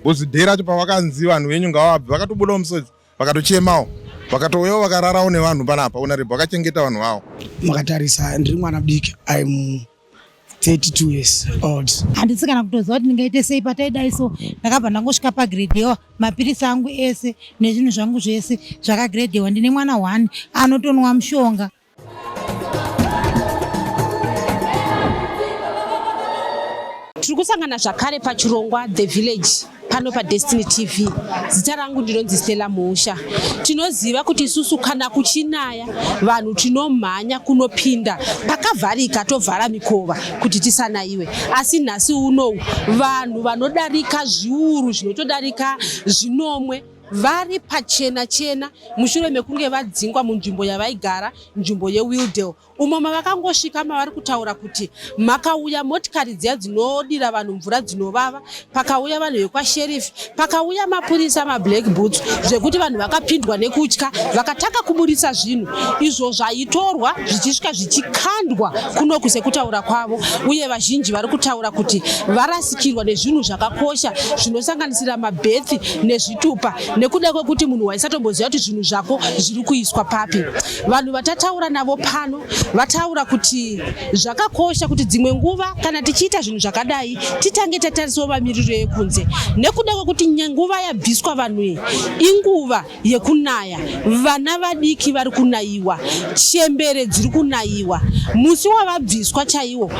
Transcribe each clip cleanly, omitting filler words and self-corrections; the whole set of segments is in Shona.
Because day racho pavakanzi vanhu venyu ngavabve vakatobudawo misodzi vakatochemawo vakatouyawo vakararawo nevanhu panapa honorable vakachengeta vanhu vavo. Makatarisa ndiri mwana mudiki I'm 32 years old. Handisi kana kutoziva kuti ndingaite sei pataidai so ndakabva ndangosvika pagredhewa mapirisi angu ese nezvinhu zvangu zvese zvakagredhewa ndine mwana one anotonwa mushonga. Tiri kusangana zvakare pachirongwa The Village pano paDestiny TV. Zita rangu ndinonzi Stella Muusha. Tinoziva kuti isusu kana kuchinaya vanhu tinomhanya kunopinda pakavharika tovhara mikova kuti tisanaiwe. Asi nhasi unowu vanhu vanodarika zviuru zvinotodarika zvinomwe vari pachena chena mushure mekunge vadzingwa munzvimbo yavaigara nzvimbo yeWildale umo mavakangosvika mavari kutaura kuti makauya motikari dziya dzinodira vanhu mvura dzinovava pakauya vanhu vekwasherifi pakauya mapurisa mablack boots zvekuti vanhu vakapindwa nekutya vakatanga kuburitsa zvinhu izvo zvaitorwa zvichisvika zvichikandwa kunoku sekutaura kwavo uye vazhinji vari kutaura kuti varasikirwa nezvinhu zvakakosha zvinosanganisira mabhethi nezvitupa nekuda kwekuti munhu waisatomboziva kuti zvinhu zvako zviri kuiswa papi Vanhu vatataura navo pano vataura kuti zvakakosha kuti dzimwe nguva kana tichiita zvinhu zvakadai titange tatarisawo mamiriro ekunze nekuda kwekuti nguva yabviswa vanhu iyi inguva yekunaya vana vadiki vari kunayiwa chembere dziri kunayiwa musi wavabviswa chaiwo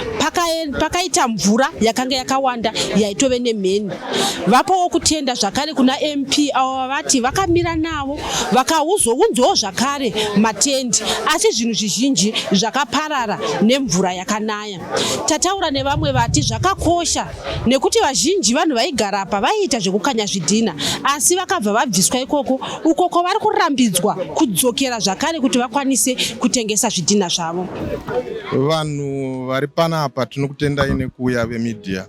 pakaita mvura yakanga yakawanda yaitove nemheni vapawo kutenda zvakare kuna mp avo vavati vakamira navo Vakazounzawo zvakare matendi asi zvinhu zvizhinji zvakaparara nemvura yakanaya. Tataura nevamwe vati zvakakosha nekuti vazhinji vanhu vaigara apa vaiita zvekukanya zvidhina asi vakabva vabviswa ikoko uko kwavari kurambidzwa kudzokera zvakare kuti vakwanise kutengesa zvidhina zvavo. Vanhu vari panapa tinokutendai nekuuya vemedia.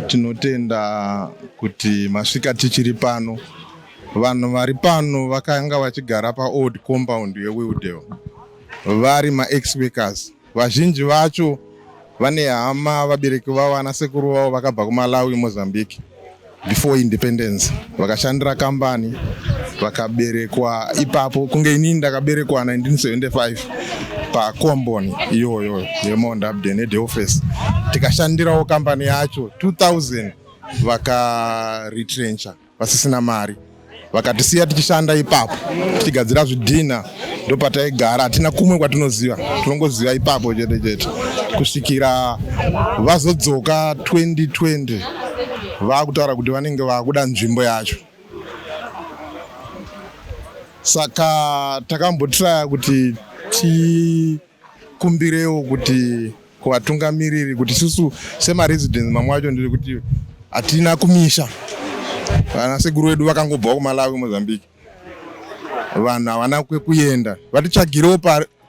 Tinotenda kuti masvika tichiri pano. Vanhu vari pano vakanga vachigara paold compound yeWildale vari maex workers. Vazhinji vacho vane hama, vabereki vavo, ana sekuru vavo vakabva kuMalawi, Mozambique before independence vakashandira kambani vakaberekwa ipapo kunge inini ndakaberekwa 1975 pakomboni iyoyo yemount abden head office tikashandirawo kambani yacho 2000 vakaretrencha vasisina mari vakatisiya tichishanda ipapo tichigadzira zvidhina ndopataigara hatina kumwe kwatinoziva tinongoziva ipapo chete chete kusvikira vazodzoka 2020 vakutaura kuti vanenge vakuda nzvimbo yacho saka takambotraya kuti tikumbirewo kuti kuvatungamiriri kuti isusu semaresidents mamwe acho ndiri kuti hatina kumisha vana sekuru vedu vakangobvawo kumalawi mozambique vanhu havana kwekuenda vatitsvagirewo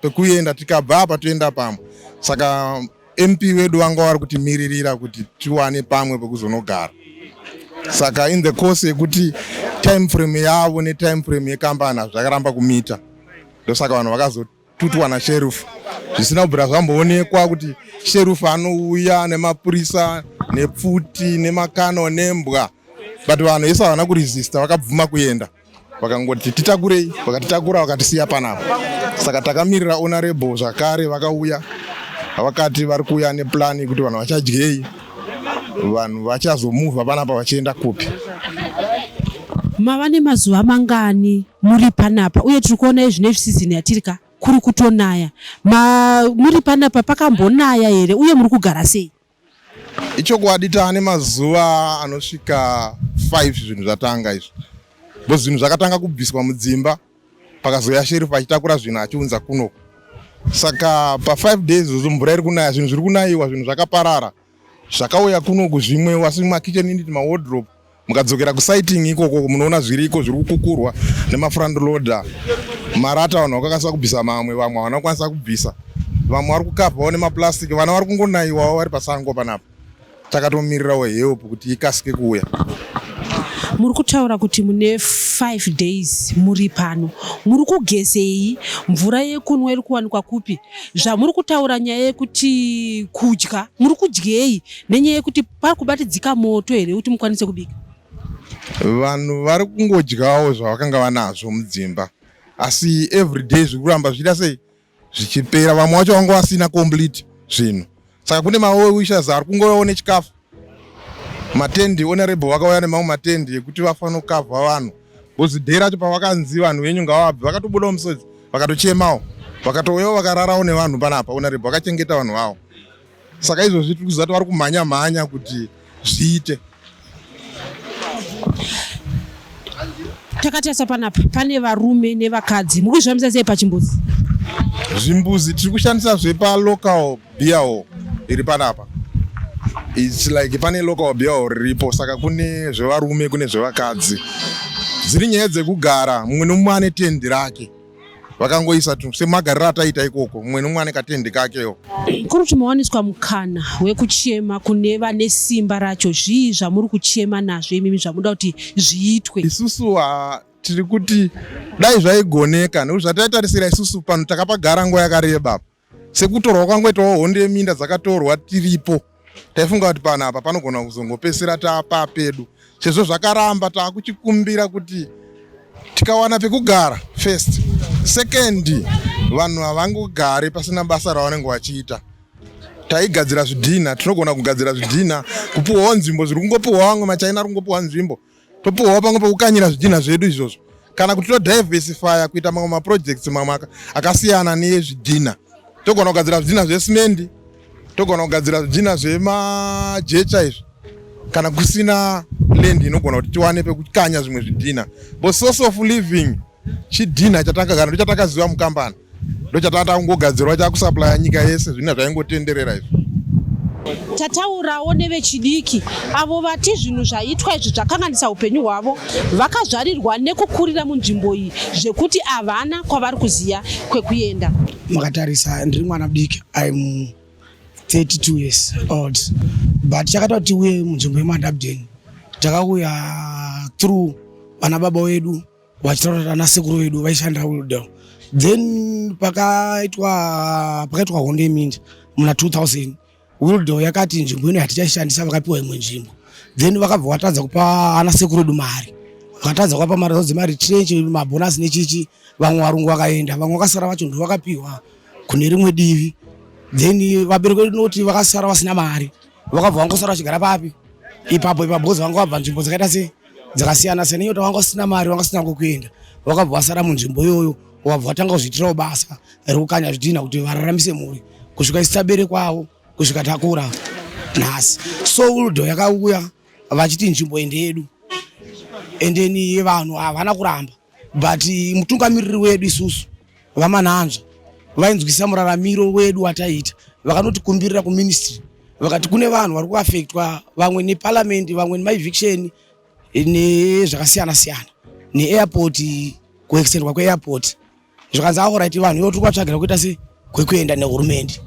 pekuenda tikabva apa toenda pamwe saka mp vedu vanga vari kutimiririra kuti tiwane pamwe pekuzonogara saka in the course yekuti time frame yavo netime frame yekambani hazvakaramba kumita ndosaka vanhu vakazotutwa nasherufu zvisina kubvira zvamboonekwa kuti sherufu anouya nemapurisa nepfuti nemakano nembwa but vanhu vese havana kuresista vakabvuma kuenda vakangoti titakurei vakatitakura vakatisiya panapa saka takamirira honorable zvakare vakauya vakati vari kuuya neplani yekuti vanhu vachadyei vanhu vachazomuvha panapa vachienda kupi mava nemazuva mangani muri panapa uye tiri kuona izvi nezvisizini yatiri ka kuri kutonaya Ma, muri panapa pakambonaya here uye muri kugara sei Ichokwadi taane mazuva anosvika 5 zvinhu zvatanga izvi because zvinhu zvakatanga kubviswa mudzimba pakazouya sherifu achitakura zvinhu achiunza kuno saka pa 5 days izvozvo mvura iri kunaya zvinhu zviri kunayiwa zvinhu zvakaparara zvakauya kunoku zvimwe asi makitchen unit mawardrobe Mukadzokera kusighting ikoko munoona zviriko zviri kukukurwa nemafront loader marata vanhu vakakwanisa kubvisa mamwe vamwe havana kukwanisa kubvisa vamwe vari kukavhawo nemaplastic vana vari kungonayiwawo vari pasango panapa takatomirirawo help kuti ikasike kuuya muri kutaura kuti mune 5 days muri pano muri kugezei mvura yekunwa iri kuwanikwa kupi zvamuri kutaura nyaya yekuti kudya muri kudyei nenyaya yekuti pari kubatidzika moto here kuti mukwanise kubika? Vanhu vari kungodyawo zvavakanga vanazvo mudzimba, asi everyday zviri kuramba zvichiita sei, zvichipera. Vamwe vacho vanga vasina complete zvinhu, saka kune mawishers ari kungouyawo nechikafu, matendi. Honorable vakauya nemamwe matendi ekuti vafanira kukavha vanhu, because day racho pavakanzi vanhu venyu ngavabve, vakatobudawo musodzi, vakatochemawo, vakatouyawo, vakararawo nevanhu panapa. Honorable vakachengeta vanhu vavo. Saka izvozvi tiri kuziva kuti vari kumhanya mhanya kuti zviite. Takatarisa panapa pane varume nevakadzi. Muri kuzvifambisa sei pachimbuzi? Zvimbuzi tiri kushandisa zvepalocal beer hall iri panapa. Its like pane local beer hall riripo, saka kune zvevarume, kune zvevakadzi. Dziri nyaya dzekugara, mumwe nomumwe ane tendi rake, vakangoisa tu semagariro ataita ikoko, mumwe nomumwe ane katendi kakewo. Kuri kuti mawaniswa mukana wekuchema kune vane simba racho, zvii zvamuri kuchema nazvo imimi zvamuda kuti zviitwe? Isusu tiri kuti dai zvaigoneka, nekuti zvataitarisira isusu pano takapagara nguva yakareba, sekutorwa kwangoitawo hondo yeminda dzakatorwa tiripo, taifunga kuti panapa panogona kuzongopesera tapa pedu. Sezvo zvakaramba, taakuchikumbira kuti tikawana pekugara first, second, vanhu havangogari pasina basa ravanenge vachiita. Taigadzira zvidhina, tinogona kugadzira zvidhina, kupiwawo nzvimbo zviri kungopiwa vamwe maChina, ari kungopiwa nzvimbo, topiwawo pamwe pekukanyira zvidhina zvedu izvozvo, kana kuti todiversifya kuita mamwe maprojects mamwe akasiyana neezvidhina. Togona kugadzira zvidhina zvesimendi, togona kugadzira zvidhina zvemajecha izvi, kana kusina land inogona kuti tiwane pekukanya zvimwe zvidhina. But source of living chidhina chatakagara, ndochatakaziva mukambani, ndochatanga kungogadzirwa, chakusupplya nyika yese, zvidhina zvaingotenderera izvi. Tataurawo nevechidiki avo vati zvinhu zvaitwa izvi zvakanganisa upenyu hwavo. Vakazvarirwa nekukurira munzvimbo iyi zvekuti havana kwavari kuziya kwekuenda. Makatarisa, ndiri mwana mudiki, I'm 32 years old, but chakaita kuti tiuye munzvimbo yeMandabden, takauya through vana baba vedu vachitaura kuti sekuru vedu vaishandira Wildale. Then pakaitwa hondo yeminda muna 2000, Wildale yakati nzvimbo ino hatichaishandisa, vakapiwa imwe nzvimbo. Then vakabva vatadza kupa ana sekuru edu mari, vakatadza kuvapa mari dzemaretrench, mabhonasi nechichi. Vamwe varungu vakaenda, vamwe vakasara vacho ndo vakapiwa kune rimwe divi. Then vabereki vedu noti vakasara vasina mari, vakabva vangosara vachigara papi ipapo ipapo, because vanga vabva nzvimbo dzakaita sei, dzakasiyana siyana. Inyota vanga vasina mari, vanga vasina kwekuenda, vakabva vasara munzvimbo iyoyo, vabva vatanga kuzviitirawo basa rekukanya zvidhina kuti vararamise mhuri kusvika isi taberekwavo, kusvika takura nhasi. So Wildale yakauya vachiti nzvimbo ende yedu, endeni vanhu havana kuramba, but mutungamiriri wedu isusu VaMananzva vainzwisisa muraramiro wedu wataiita. Vakanotikumbirira kuministry, vakati kune vanhu vari kuaffectwa, vamwe neparliament, vamwe nemaeviction nezvakasiyana siyana, neairport, kuextendwa kweairport. Zvakanzi alright, vanhu ivo tiri kuvatsvagira kuita sei, kwekuenda nehurumende.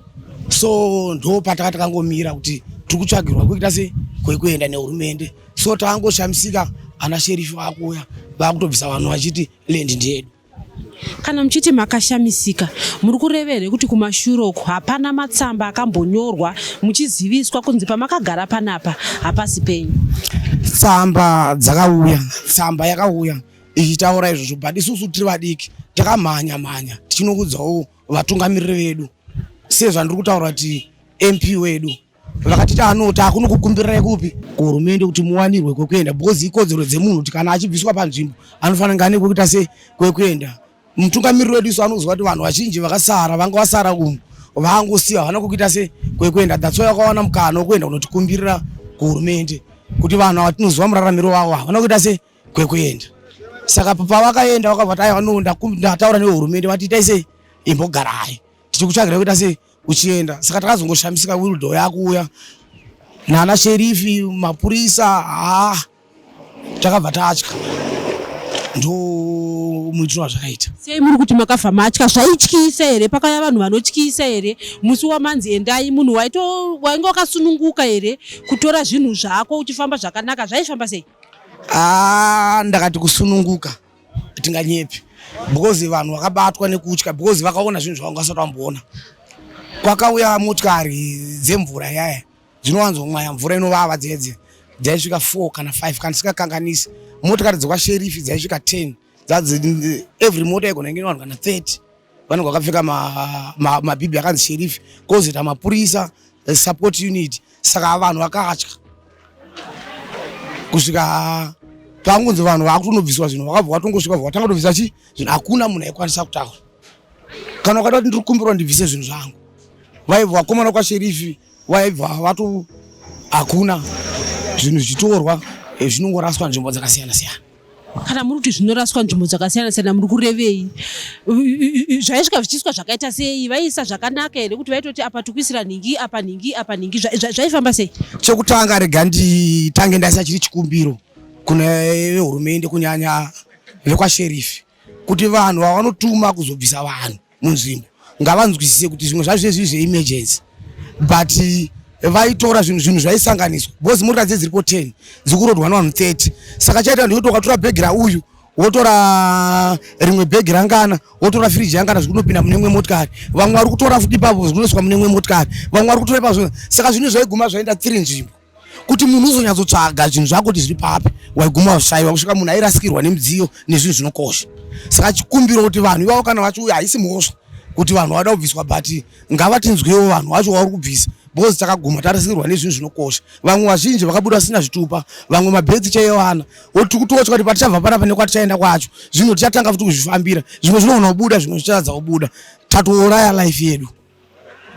So ndo pataka takangomira kuti tiri kutsvagirwa kwekuita sei, kwekuenda nehurumende. So takangoshamisika ana sheriff vakuuya vakutobvisa vanhu vachiti land ndeyedu. Kana muchiti makashamisika, muri kureva here kuti kumashure uku hapana matsamba akambonyorwa muchiziviswa kunzi pamakagara panapa hapasi penyu? Tsamba dzakauya, tsamba yakauya ichitaura izvozvo, but isusu tiri vadiki takamhanya mhanya tichinoudzawo vatungamiriri vedu, sezvandiri kutaura kuti MP wedu vakatiti ano takunokukumbirirai kupi, kuhurumende, kuti muwanirwe kwekuenda, because ikodzero dzemunhu kuti kana achibviswa panzvimbo anofanira kunge ane kwekuita sei, kwekuenda. Mutungamiriri wedu isu anoziva kuti vanhu vazhinji vakasara, vanga vasara umu, vangosiya havana kwekuita sei, kwekuenda. That's why vakawana mukana wekuenda kunotikumbirira kuhurumende kuti vanhu ava tinoziva muraramiro wavo, havana kuita sei, kwekuenda. Saka pavakaenda vakabva ti aiwa, no, ndataura nehurumende, vati itai sei, imbogarai tichikutsvagira kuita sei, uchienda. Saka takazongoshamisika Wildale yakuuya nana sheriff, mapurisa. Haa, takabva tatya, ndo muitiro wazvakaita. Sei muri kuti makabva matya? Zvaityisa here? Pakauya vanhu vanotyisa here musi wamanzi endai? Munhu wainge wakasununguka here kutora zvinhu zvako uchifamba zvakanaka? Zvaifamba sei? Ah, ndakati kusununguka tinganyepi, because vanhu vakabatwa nekutya, because vakaona zvinhu zvavanga vasati vamboona. Kwakauya motikari dzemvura yaya dzinowanzomwaya mvura inovava, dzedze dzaisvika 4 kana 5 kana tisikakanganisi. Motikari dzekwaSherifi dzaisvika 10 dzadzi, every mota igona inge vanhu kana 30 vanenge vakapfeka mabhibhi akanzi sheriff, kozoita mapurisa, support unit. Saka vanhu vakatya kusvika pangunzi vanhu vakutonobviswa zvinhu, vakabva vatongosvika, vatanga kutobvisa chi zvinhu. Hakuna munhu aikwanisa kutaura. Kana ukada kuti ndiri kukumbirwa ndibvise zvinhu zvangu, vaibva vakomana kwasherifi vaibva vato hakuna zvinhu zvichitorwa, zvinongoraswa nzvimbo dzakasiyana siyana. Kana muri kuti zvinoraswa nzvimbo dzakasiyana siyana, muri kurevei? Zvaisvika zvichiiswa zvakaita sei? Vaiisa zvakanaka here, kuti vaitoti apa tikuisira nhingi, apa nhingi, apa nhingi? Zvaifamba sei? Chekutanga, rega nditange ndaisa chiri chikumbiro kune vehurumende, kunyanya vekwasherifi, kuti vanhu vavanotuma kuzobvisa vanhu munzvimbo ngavanzwisise kuti zvimwe zvacho zvezvi zveemergency, but vaitora zvinhu zvaisanganiswa, because mota dze dziripo 10 dzikurodwa nevanhu 30. Saka chaita ndekuti ukatora bhegi rauyu, wotora rimwe bhegi rangana, wotora firiji yangana, zvikunopinda mune imwe motikari. Vamwe vari kutora futi ipapo, zvikunoiswa mune imwe motikari. Vamwe vari kutora ipapo. Saka zvinhu zvaiguma zvaenda tiri nzvimbo kuti munhu uzonyatsotsvaga zvinhu zvako kuti zviri papi, waiguma wazvishayiwa, kusvika munhu airasikirwa nemidziyo nezvinhu zvinokosha. Saka chikumbiro kuti vanhu ivavo kana vachiuya, haisi mhosva kuti vanhu vada kubviswa, but ngavatinzwewo vanhu vacho vari kubvisa, because takaguma tarasikirwa nezvinhu zvinokosha. Vamwe vazhinji vakabuda vasina zvitupa, vamwe mabhedzi chaiwana oti kutotya kuti patichabva panapa nekwatichaenda kwacho, zvino tichatanga futi kuzvifambira. Zvimwe zvinogona kubuda, zvimwe zvichatadza kubuda. Tatouraya life yedu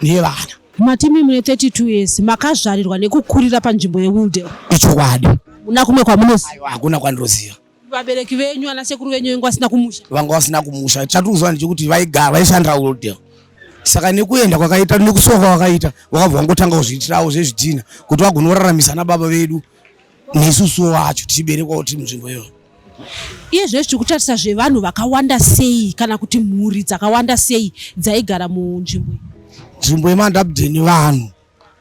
nevana. Matimi mune 32 years, makazvarirwa nekukurira panzvimbo yeWildale? Ichokwadi. Muna kumwe kwamunoziva? Aiwa, hakuna kwandinoziva. Vabereki venyu, ana sekuru venyu vengu vasina kumusha? Vanga vasina kumusha. Chatiri kuziva ndechekuti vaigara, vaishandira Wildale. Saka nekuenda kwakaita, nekusuwa kwavakaita, vakabva vangotanga kuzviitirawo zvezvidhina kuti vagonoraramisa nababa vedu neisusuwo wacho tichiberekwawo tiri munzvimbo iyoyo. Iye zvino tiri kutarisa zvevanhu vakawanda sei, kana kuti mhuri dzakawanda sei dzaigara munzvimbo iyi? Nzvimbo yeMount Hampden, vanhu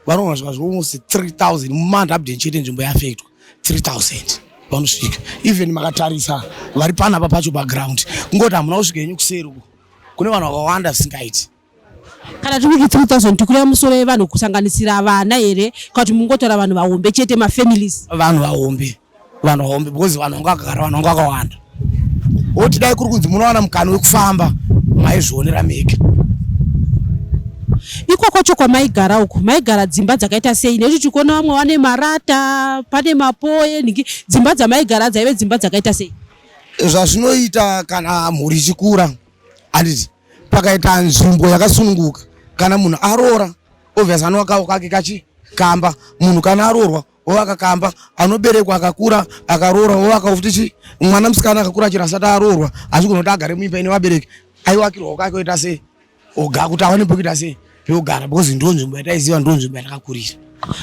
vanogona svika almost 3000 muMount Hampden chete. Nzvimbo yaafektwa 3000 vanosvika. Even makatarisa vari panapa pacho paground, kungoti hamuna kusvika henyu kuseri uko, kune vanhu vakawanda zvisingaiti. Kana tiri kuti 3000, tikureva musoro yevanhu kusanganisira vana here, kana kuti mungotaura vanhu vahombe chete, mafamilies? Vanhu vahombe, vanhu vahombe, because vanhu vanga vakagara, vanhu vanga vakawanda. Woti dai kuri kunzi munowana mukana wekufamba, maizvionera mega. Ikoko kwamaigara uku, maigara dzimba dzakaita sei? Nekuti tikuona vamwe vane marata, pane mapoye nhingi. Dzimba dzamaigara dzaive dzimba dzakaita sei? Zvazvinoita kana mhuri ichikura, handiti pakaita nzvimbo yakasununguka, kana munhu aroora, obvious anovakawo kake kachi kamba. Munhu kana aroorwa ovaka kamba, anoberekwa akakura akaroora ovaka futi chi mwana musikana akakura achiri asati aroorwa, achigona kuti agare muimba ine vabereki, aiwakirwawo kake, oita sei, oga kuti awane pekuita sei, pekugara, because ndo nzvimbo yataiziva, ndo nzvimbo yatakakurira.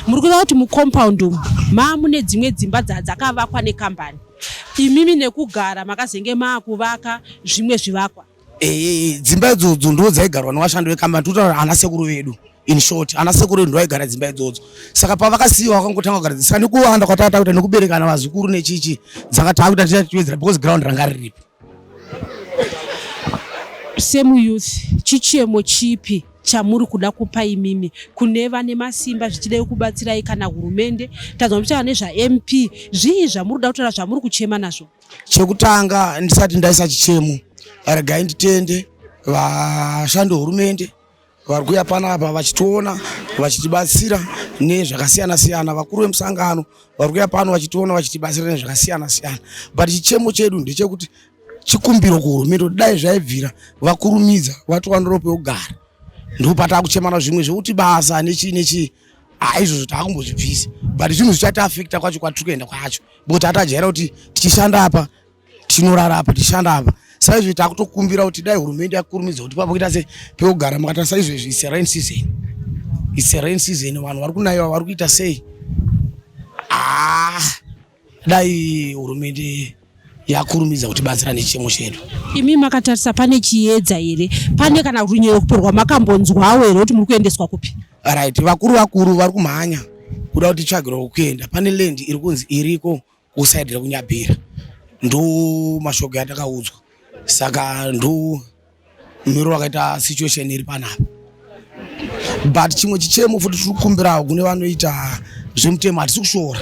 Muri kureva kuti mucompound umu maamune dzimwe dzimba dzakavakwa nekambani, imimi nekugara makazenge maakuvaka zvimwe zvivakwa? Dzimba idzodzo ndo dzaigarwa nevashandi vekambani. Totaura ana sekuru vedu, in short, ana sekuru vedu ndo vaigara dzimba idzodzo. Saka pavakasiyiwa vakangotanga kugara. Saka nekuwanda kwataka takuita nekuberekana vazukuru nechichi, dzaka takuita tichiwedzera because ground ranga riripo. Semuyouth, chichemo chipi chamuri kuda kupa imimi kune vane masimba, zvichida kubatsirai, kana hurumende? Tanzwa muchitaura nezvaMP. Zvii zvamuri kuda kutaura, zvamuri kuchema nazvo? Chekutanga, ndisati ndaisa chichemo, regai nditende vashandi vehurumende vari kuuya panapa vachitiona, vachitibatsira nezvakasiyana siyana, vakuru vemusangano vari kuuya pano vachitiona, vachitibatsira nezvakasiyana siyana. But chichemo chedu ndechekuti, chikumbiro kuhurumende kuti dai zvaibvira vakurumidza vatiwanirawo pekugara. Ndipo patakuchemana. Zvimwe zvekuti basa nechii nechii, haizvozvo taakumbozvibvisa, but zvinhu zvichatiafekta kwacho kwatiri kuenda kwacho, because tatajaira kuti tichishanda apa tinorara apa, tichishanda apa. Saizvo takutokumbira kuti dai hurumende yakurumidza kuti papo kuita sei, pekugara. Makaita saizvozvi, it's a rain season, it's a rain season, vanhu vari kunayiwa, vari kuita sei. Ah, dai hurumende yakurumidza kutibatsira nechichemo chedu. Imi makatarisa, pane chiedza here? Pane kana runyerepo rwamakambonzwawo here kuti muri kuendeswa kupi? Right, vakuru vakuru vari kumhanya kuda kuti titsvagirwa kwekuenda. Pane land iri kunzi iriko kuside rekuNyabhira, ndo mashoko atakaudzwa. Saka ndo miro wakaita situation iri panapa. But chimwe chichemo futi tiri kukumbirawo kune vanoita zvemutemo, hatisi kushora.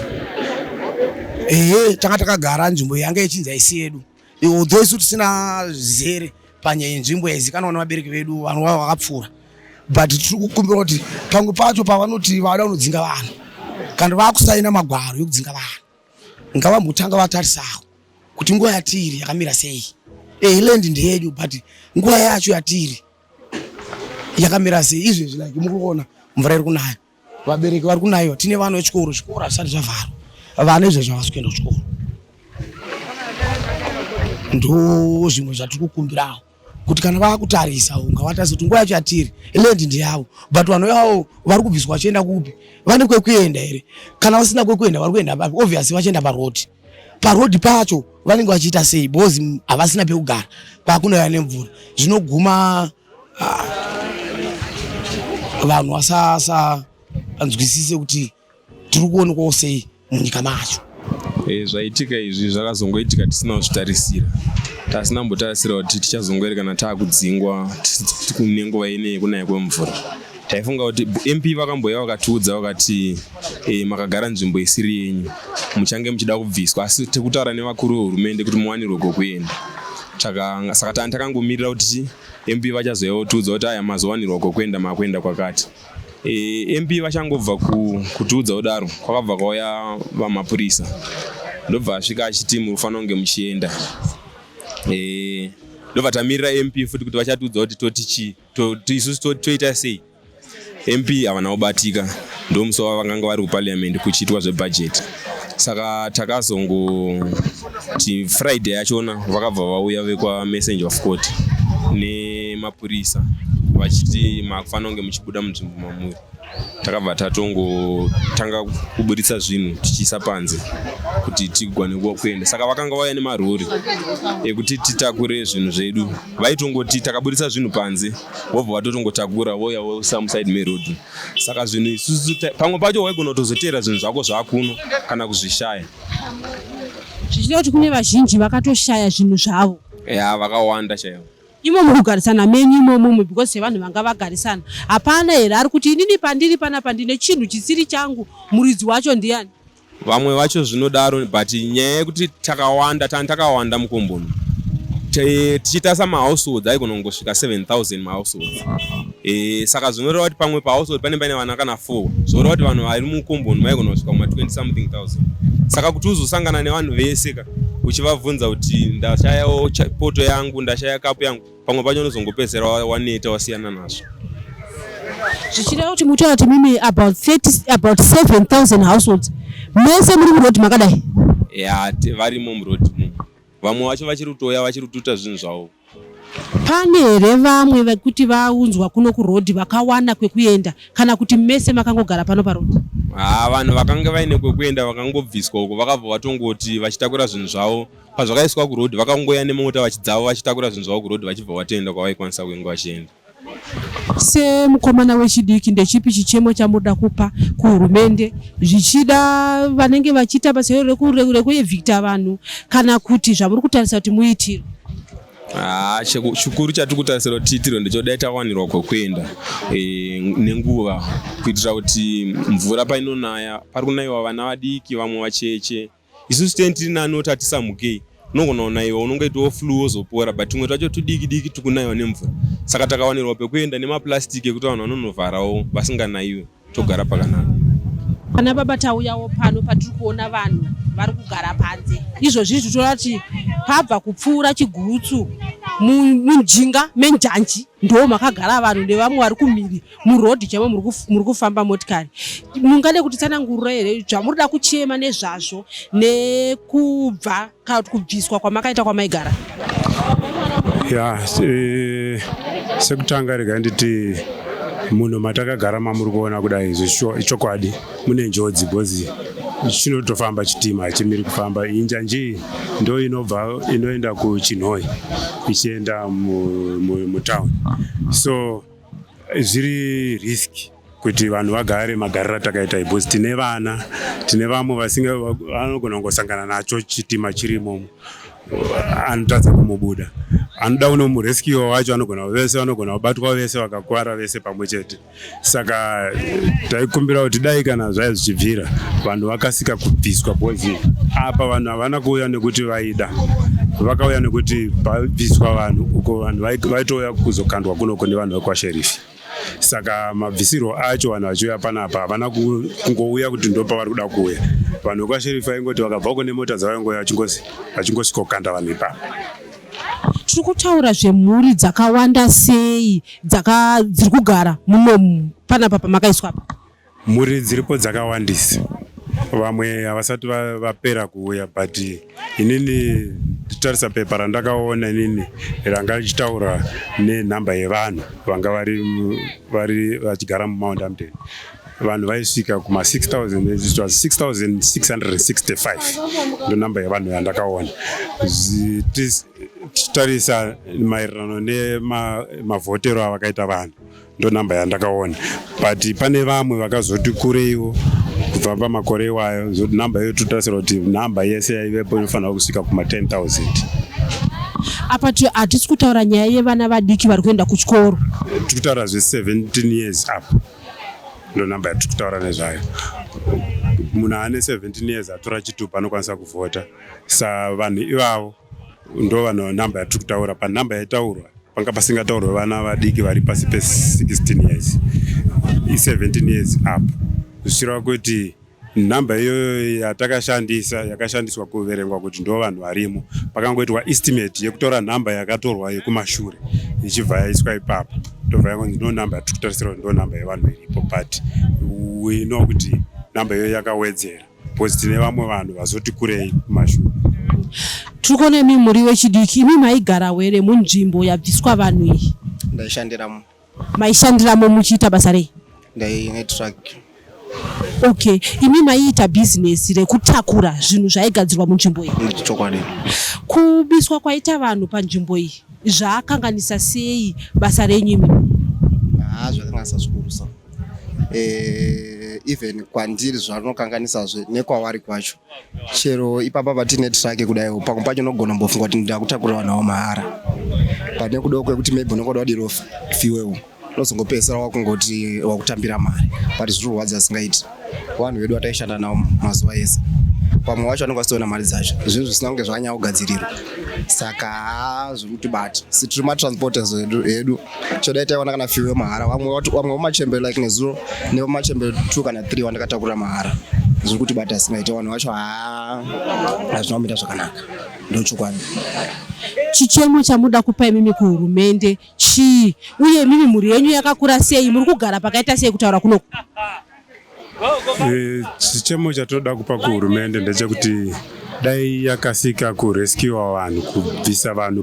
Ehe, tanga takagara nzvimbo yanga ichinzi haisi yedu, although isu tisina zvizere panyaya yenzvimbo yaizikanwa nevabereki vedu vanhu vava vakapfuura, but tiri kukumbira kuti pamwe pacho pavanoti vada kunodzinga vanhu kana vakusaina magwaro ekudzinga vanhu, ngavambotanga vatarisawo kuti nguva yatiri yakamira sei. Ehe, land ndeyedu, but nguva yacho yatiri yakamira sei izvezvi? Like muri kuona mvura iri kunaya, vabereki vari kunayiwa, tine vana vechikoro, zvikoro hazvisati zvavharwa, vana izvezvi havasi kuenda kuchikoro. Ndo zvimwe zvatiri kukumbirawo kuti kana vakutarisa ngavatarise kuti nguva yacho yatiri, land ndeyavo, but vanhu ivavo vari kubviswa vachienda kupi? Vane kwekuenda here? Kana vasina kwekuenda, vari kuenda papi? Obviously vachienda parodhi. Parodhi pacho vanenge vachiita sei? Because havasina pekugara, kwakunaya nemvura zvinoguma vanhu vasasanzwisise kuti tiri kuonekwawo sei munyika macho. Zvaitika izvi zvakazongoitika tisina kuzvitarisira. Tasina kumbotarisira kuti tichazongoerekana taakudzingwa nenguva ineyi yekunaya kwemvura. Taifunga kuti MP vakambouya vakatiudza vakati makagara nzvimbo isiri yenyu, muchange muchida kubviswa, asi tikutaura nevakuru vehurumende kuti muwanirwe kwekuenda. Saka tanga takangomirira kuti MP vachazouya votiudza kuti aya mazowanirwa kwekuenda, makuenda kwakati. MP vachangobva kutiudza kudaro, kwakabva kwauya vamapurisa, ndobva asvika achiti munofanira kunge muchienda. Ndobva tamirira MP futi kuti vachatiudza kuti toti chii, isusu toita sei. MP havana kubatika, ndomusi wavanganga vari kuparliament kuchiitwa zvebhajeti. Saka takazongoti Friday yachona vakabva vauya vekwa messenger of court nemapurisa vachiti makufanira kunge muchibuda munzvimbo mamuri. Takabva tatongotanga kuburitsa zvinhu tichiisa panze kuti tigwane kuenda. Saka vakanga vauya nemarori ekuti titakure zvinhu zvedu. Vaitongoti takaburitsa zvinhu panze, vobva vatotongotakura, vouya voisa muside merodhi. Saka zvinhu isusu pamwe pacho waigona kutozotera zvinhu zvako zvakuno kana kuzvishaya. Zvichida kuti kune vazhinji vakatoshaya zvinhu zvavo? Ya, vakawanda chaivo. Imo mukugarisana menyu imomomo, because sevanhu vanga vagarisana, hapana here ari kuti inini pandiri panapa ndine chinhu chisiri changu, muridzi wacho ndiani? Vamwe vacho zvinodaro, but nyaya yekuti takawanda, tani takawanda mukomboni, tichitarisa mahouseholds aigona kungosvika 7000 mahouseholds. Saka zvinoreva kuti pamwe pahousehold pane paine vana kana 4, zvoreva kuti vanhu vari mukomboni vaigona kusvika kuma 20 something thousand. Saka kuti uzosangana nevanhu vese ka uchivabvunza kuti ndashayawo poto yangu, ndashaya kapu yangu, pamwe pacho unozongopedzisira waneta, wasiyana nazvo. Zvichireva kuti mutaura kuti mimi about 30, about 7000 households mese muri murodhi makadai? Ya, varimo murodhi mo. Vamwe vacho vachiri kutouya, vachiri kututa zvinhu zvavo. Pane here vamwe vekuti vaunzwa kuno kurodhi vakawana kwekuenda, kana kuti mese makangogara pano parodhi? Ha, vanhu vakanga vaine kwekuenda vakangobviswa uko, vakabva vatongoti vachitakura zvinhu zvavo pazvakaiswa kurodhi, vakangoya nemota vachidzavo vachitakura zvinhu zvavo kurodhi, vachibva vatoenda kwavaikwanisa kuinge vachienda. Semukomana wechidiki, ndechipi chichemo chamunoda kupa kuhurumende, zvichida vanenge vachiita basa iro rekuevhikta vanhu, kana kuti zvamuri kutarisa kuti muitiro? Ah, chikuru chatiri kutarisira kuti tiitirwe ndechodai tawanirwa kwekuenda nenguva, kuitira kuti mvura painonaya, pari kunayiwa vana vadiki, vamwe vacheche. Isusu teni tiri nani, tatisamukei, unogona kunayiwa unongoitawo flu wozopora, but tumwe twacho tudiki diki tikunayiwa nemvura. Saka takawanirwa pekuenda nemaplastic ekuti vanhu vanonovharawo vasinganayiwe, togara pakanaka. Pana baba, tauyawo pano patiri kuona vanhu vari kugara panze izvozvi. Zvitoona kuti pabva kupfuura chigutsu munjinga menjanji, ndo makagara vanhu nevamwe vari kumhiri murodhi chaimo muri kufamba motikari. Mungade kutitsanangurira here zvamuri da kuchema nezvazvo nekubva kana kuti kubviswa kwamakaita kwamaigara? Ya, sekutanga rega nditi munhu matakagara mamuri kuona kudai, ichokwadi mune njodzi because chinotofamba chitima, hachimiri kufamba. Iyi njanji ndo inobva inoenda kuChinhoyi ichienda mutauni, so zviri risk kuti vanhu vagare magariro atakaita because tine vana, tine vamwe vasinga vanogona kungosangana nacho chitima chirimo, anotadza kumubuda. Anoda kunomureskiwa wacho anogona, vese vanogona kubatwa, vese vakakwara vese pamwe chete. Saka taikumbira kuti dai kana zvaiva zvichibvira, vanhu vakasika kubviswa, because apa vanhu havana kuuya nekuti vaida, vakauya nekuti pabviswa vanhu uko. Vanhu vaitouya kuzokandwa kunoko nevanhu vekwaSherifi. Saka mabvisirwo acho, vanhu vachiuya panapa havana kungouya kuti ndo pavari kuda kuuya. Vanhu vekwaSherifi vaingoti vakabva uko nemota dzavaingouya vachingosvikokanda vanhu ipapo. Tiri kutaura zvemhuri dzakawanda sei dziri kugara munomu panapa pamakaiswa apa? Mhuri dziripo dzakawandisa. Vamwe havasati vapera kuuya, but inini nditarisa pepa randakaona inini ranga richitaura nenhamba yevanhu vanga vari vachigara muMount Hampden, vanhu vaisvika kuma 6000, it was 6665, ndo namba yevanhu yandakaona. Tichitarisa maererano nemavhotero avakaita vanhu, ndo namba yandakaona, but pane vamwe vakazoti kureiwo kubva pamakore iwayo. Zoti namba iyoyo totarisira kuti nhamba yese yaivepo inofanira kusvika kuma 10,000. Apa hatisi kutaura nyaya yevana vadiki vari kuenda kuchikoro. Tiri kutaura zve17 years up, ndo namba yatiri kutaura nezvayo. Munhu ane 17 years atora chitupa anokwanisa kuvhota. Sa vanhu ivavo ndo vanhu namba yatiri kutaura. Panhamba yaitaurwa panga pasingataurwe vana vadiki vari pasi pe16 years, i17 years up, zvichireva kuti nhamba iyoyo yatakashandisa yakashandiswa kuverengwa kuti ndo vanhu varimo. Pakangoitwa estimate yekutora nhamba yakatorwa yekumashure ichibva yaiswa ipapo, ndobva yangonzi ndo nhamba yatiri kutarisira kuti ndo nhamba yevanhu iripo, but we know kuti nhamba iyoyo yakawedzera because tine vamwe vanhu vazoti kurei kumashure. Tiri kuona imi muri wechidiki. Imi maigara here munzvimbo yabviswa vanhu iyi? Ndaishandiramo. Maishandiramo muchiita basa rei? Ndaine truck. Okay, imi maiita bhizinesi rekutakura zvinhu zvaigadzirwa munzvimbo iyi? Chokwadi. Kubiswa kwaita vanhu panzvimbo iyi zvaakanganisa sei basa renyu imi? Haa, zvakanganisa zvikurusa. Even kwandiri zvanokanganisazve nekwavari kwacho. Chero ipapa patine truck kudaiwo, pamwe pacho unogona kumbofunga kuti ndakutakura vanhu avo mahara, pane kudawo kwekuti maybe unongoda kudiro fuel, unozongopedzisira wakungoti wakutambira mari. But zviri kurwadza asingaiti. Vanhu vedu vataishanda navo mazuva ese, pamwe wacho vanenge vasitoona mari dzacho, zvinhu zvisina kunge zvakanyanya kugadzirirwa. Saka haa, zviri kutibata. Si tiri matransporters edu, chodai taiwana kana fuel mahara. Vamwe vamachembere, like nezuro nevamachembere 2 kana 3 vandakatakurira mahara. Zviri kutibata asingaiti. Vanhu vacho, haa, hazvina kumira zvakanaka, ndochokwadi. Chichemo chamuda kupa imimi kuhurumende chii? Uye imimi mhuri yenyu yakakura sei? Muri kugara pakaita sei kutaura kunoku? Chichemo chatoda kupa kuhurumende ndechekuti dai yakasika kureskiwa vanhu, kubvisa vanhu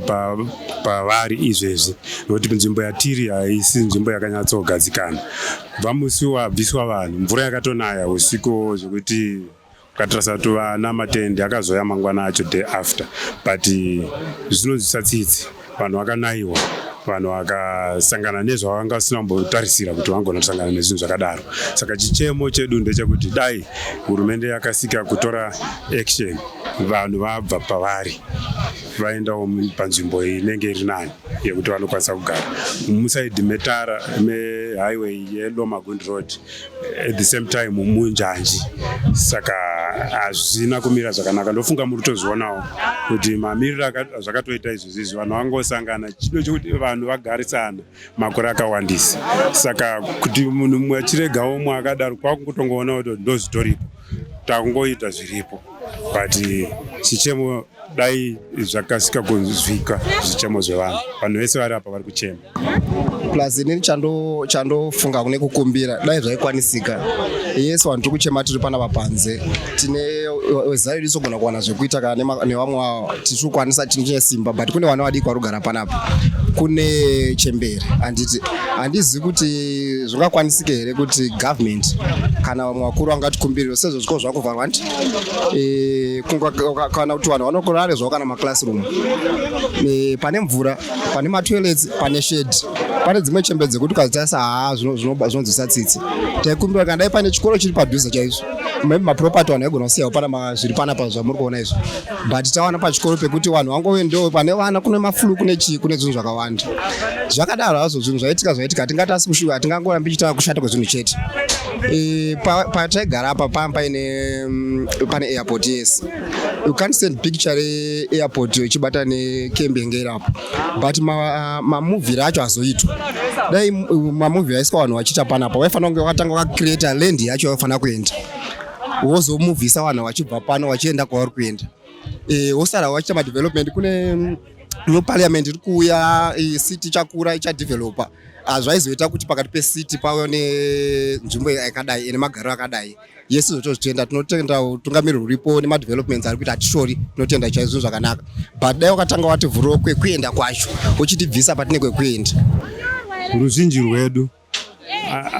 pavari izvezvi, nokuti nzvimbo yatiri haisi nzvimbo yakanyatsogadzikana. Kubva musi wabviswa vanhu, mvura yakatonaya usiku zvekuti ukatarisa kuti vana matende akazoya mangwana acho, day after. But zvinonzwisa tsitsi, vanhu vakanayiwa, vanhu vakasangana nezvavanga vasina kumbotarisira kuti vangona kusangana nezvinhu zvakadaro. Saka chichemo chedu ndechekuti dai hurumende yakasika kutora action, vanhu vabva pavari vaendawo panzvimbo inenge iri nani yekuti vanokwanisa kugara muside metara mehighway yeLomagundi Road, at the same time munjanji. Saka hazvina kumira zvakanaka. Ndofunga muri kutozvionawo kuti mamiriro zvakatoita izvozvizvi, vanhu vangosangana. Chido chekuti vanhu vagarisana makore akawandisa, saka kuti munhu mumwe achiregawo umwe akadaro, kwakungotongoona kuti ndo zvitoripo, takungoita zviripo. But chichemo, dai zvakasika kunzwika zvichemo zvevanhu. Vanhu vese vari apa vari kuchema. Plus inini chandofunga kune kukumbira, dai zvaikwanisika, yes, vanhu tiri kuchema tiri panapa panze, tine zai redu sogona kuwana zvekuita kana nevamwe vavo tiri kukwanisa, tine simba, but kune vana vadiki vari kugara panapa. Kune chembere, handiti? Handizivi kuti zvingakwanisike here kuti government kana vamwe vakuru vangatikumbiriro, sezvo zvikoro zvakuvharwa, handiti? Kana kuti vanhu vanokurare zvavo kana maclassroom, pane mvura, pane matoilets, pane shed, pane dzimwe chembere dzekuti ukadzitarisa, haa, zvinonzwisa tsitsi. Taikumbira kana dai pane chikoro chiri padhuze chaizvo, maybe maproperty vanhu vaigona kusiyawo pana zviri panapa zvamuri kuona izvo, but tawana pachikoro pekuti vanhu vangove ndo pane vana, kune maflu, kune chii, kune zvinhu zvakawanda zvakadaro. Hazvo zvinhu zvaitika, zvaitika, hatingati asi kushuka, hatingangorambi chitaa kushata kwezvinhu chete. Pataigara apa pamba paine pane airport. Yes, you can't send picture reairport ichibata nekembi yenge iri apo, but mamuvhiri acho azoitwa, dai mamuvhiri aiswa vanhu vachiita panapa, waifanira kunge wakatanga wakacreata land yacho yaifanira kuenda, wozomuvhisa vanhu vachibva pano vachienda kwavari kuenda, wosara wachiita madevelopment. Kune new parliament iri kuuya, city ichakura, ichadevelopa. Zvaizoita kuti pakati pecity pave nenzvimbo yakadai ine magariro akadai. Yese zvotozvitenda, tinotenda utungamiri huripo nemadevelopments ari kuita, hatishori, tinotenda chaizvo, zvakanaka, but dai wakatanga wativhuriro kwekuenda kwacho, uchitibvisa patine kwekuenda. Ruzhinji rwedu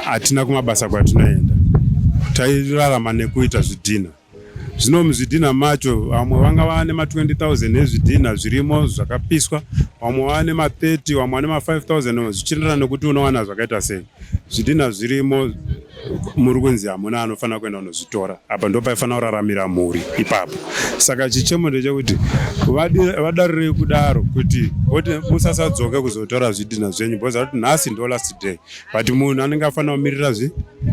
hatina kumabasa kwatinoenda, tairarama nekuita zvidhina. Zvino muzvidhina macho vamwe vanga vane ma20 000 ezvidhina zvirimo zvakapiswa, vamwe vane ma30, vamwe vane ma5 000, zvichienderana nekuti unowana zvakaita sei. Zvidhina zvirimo, muri kunzi hamuna anofanira kuenda kunozvitora. Apa ndo paifanira kuraramira mhuri ipapo. Saka chichemo ndechekuti vadarirei kudaro kuti oti musasadzoke kuzotora zvidhina zvenyu, because kuti nhasi ndo last day, but munhu anenge afanira kumirira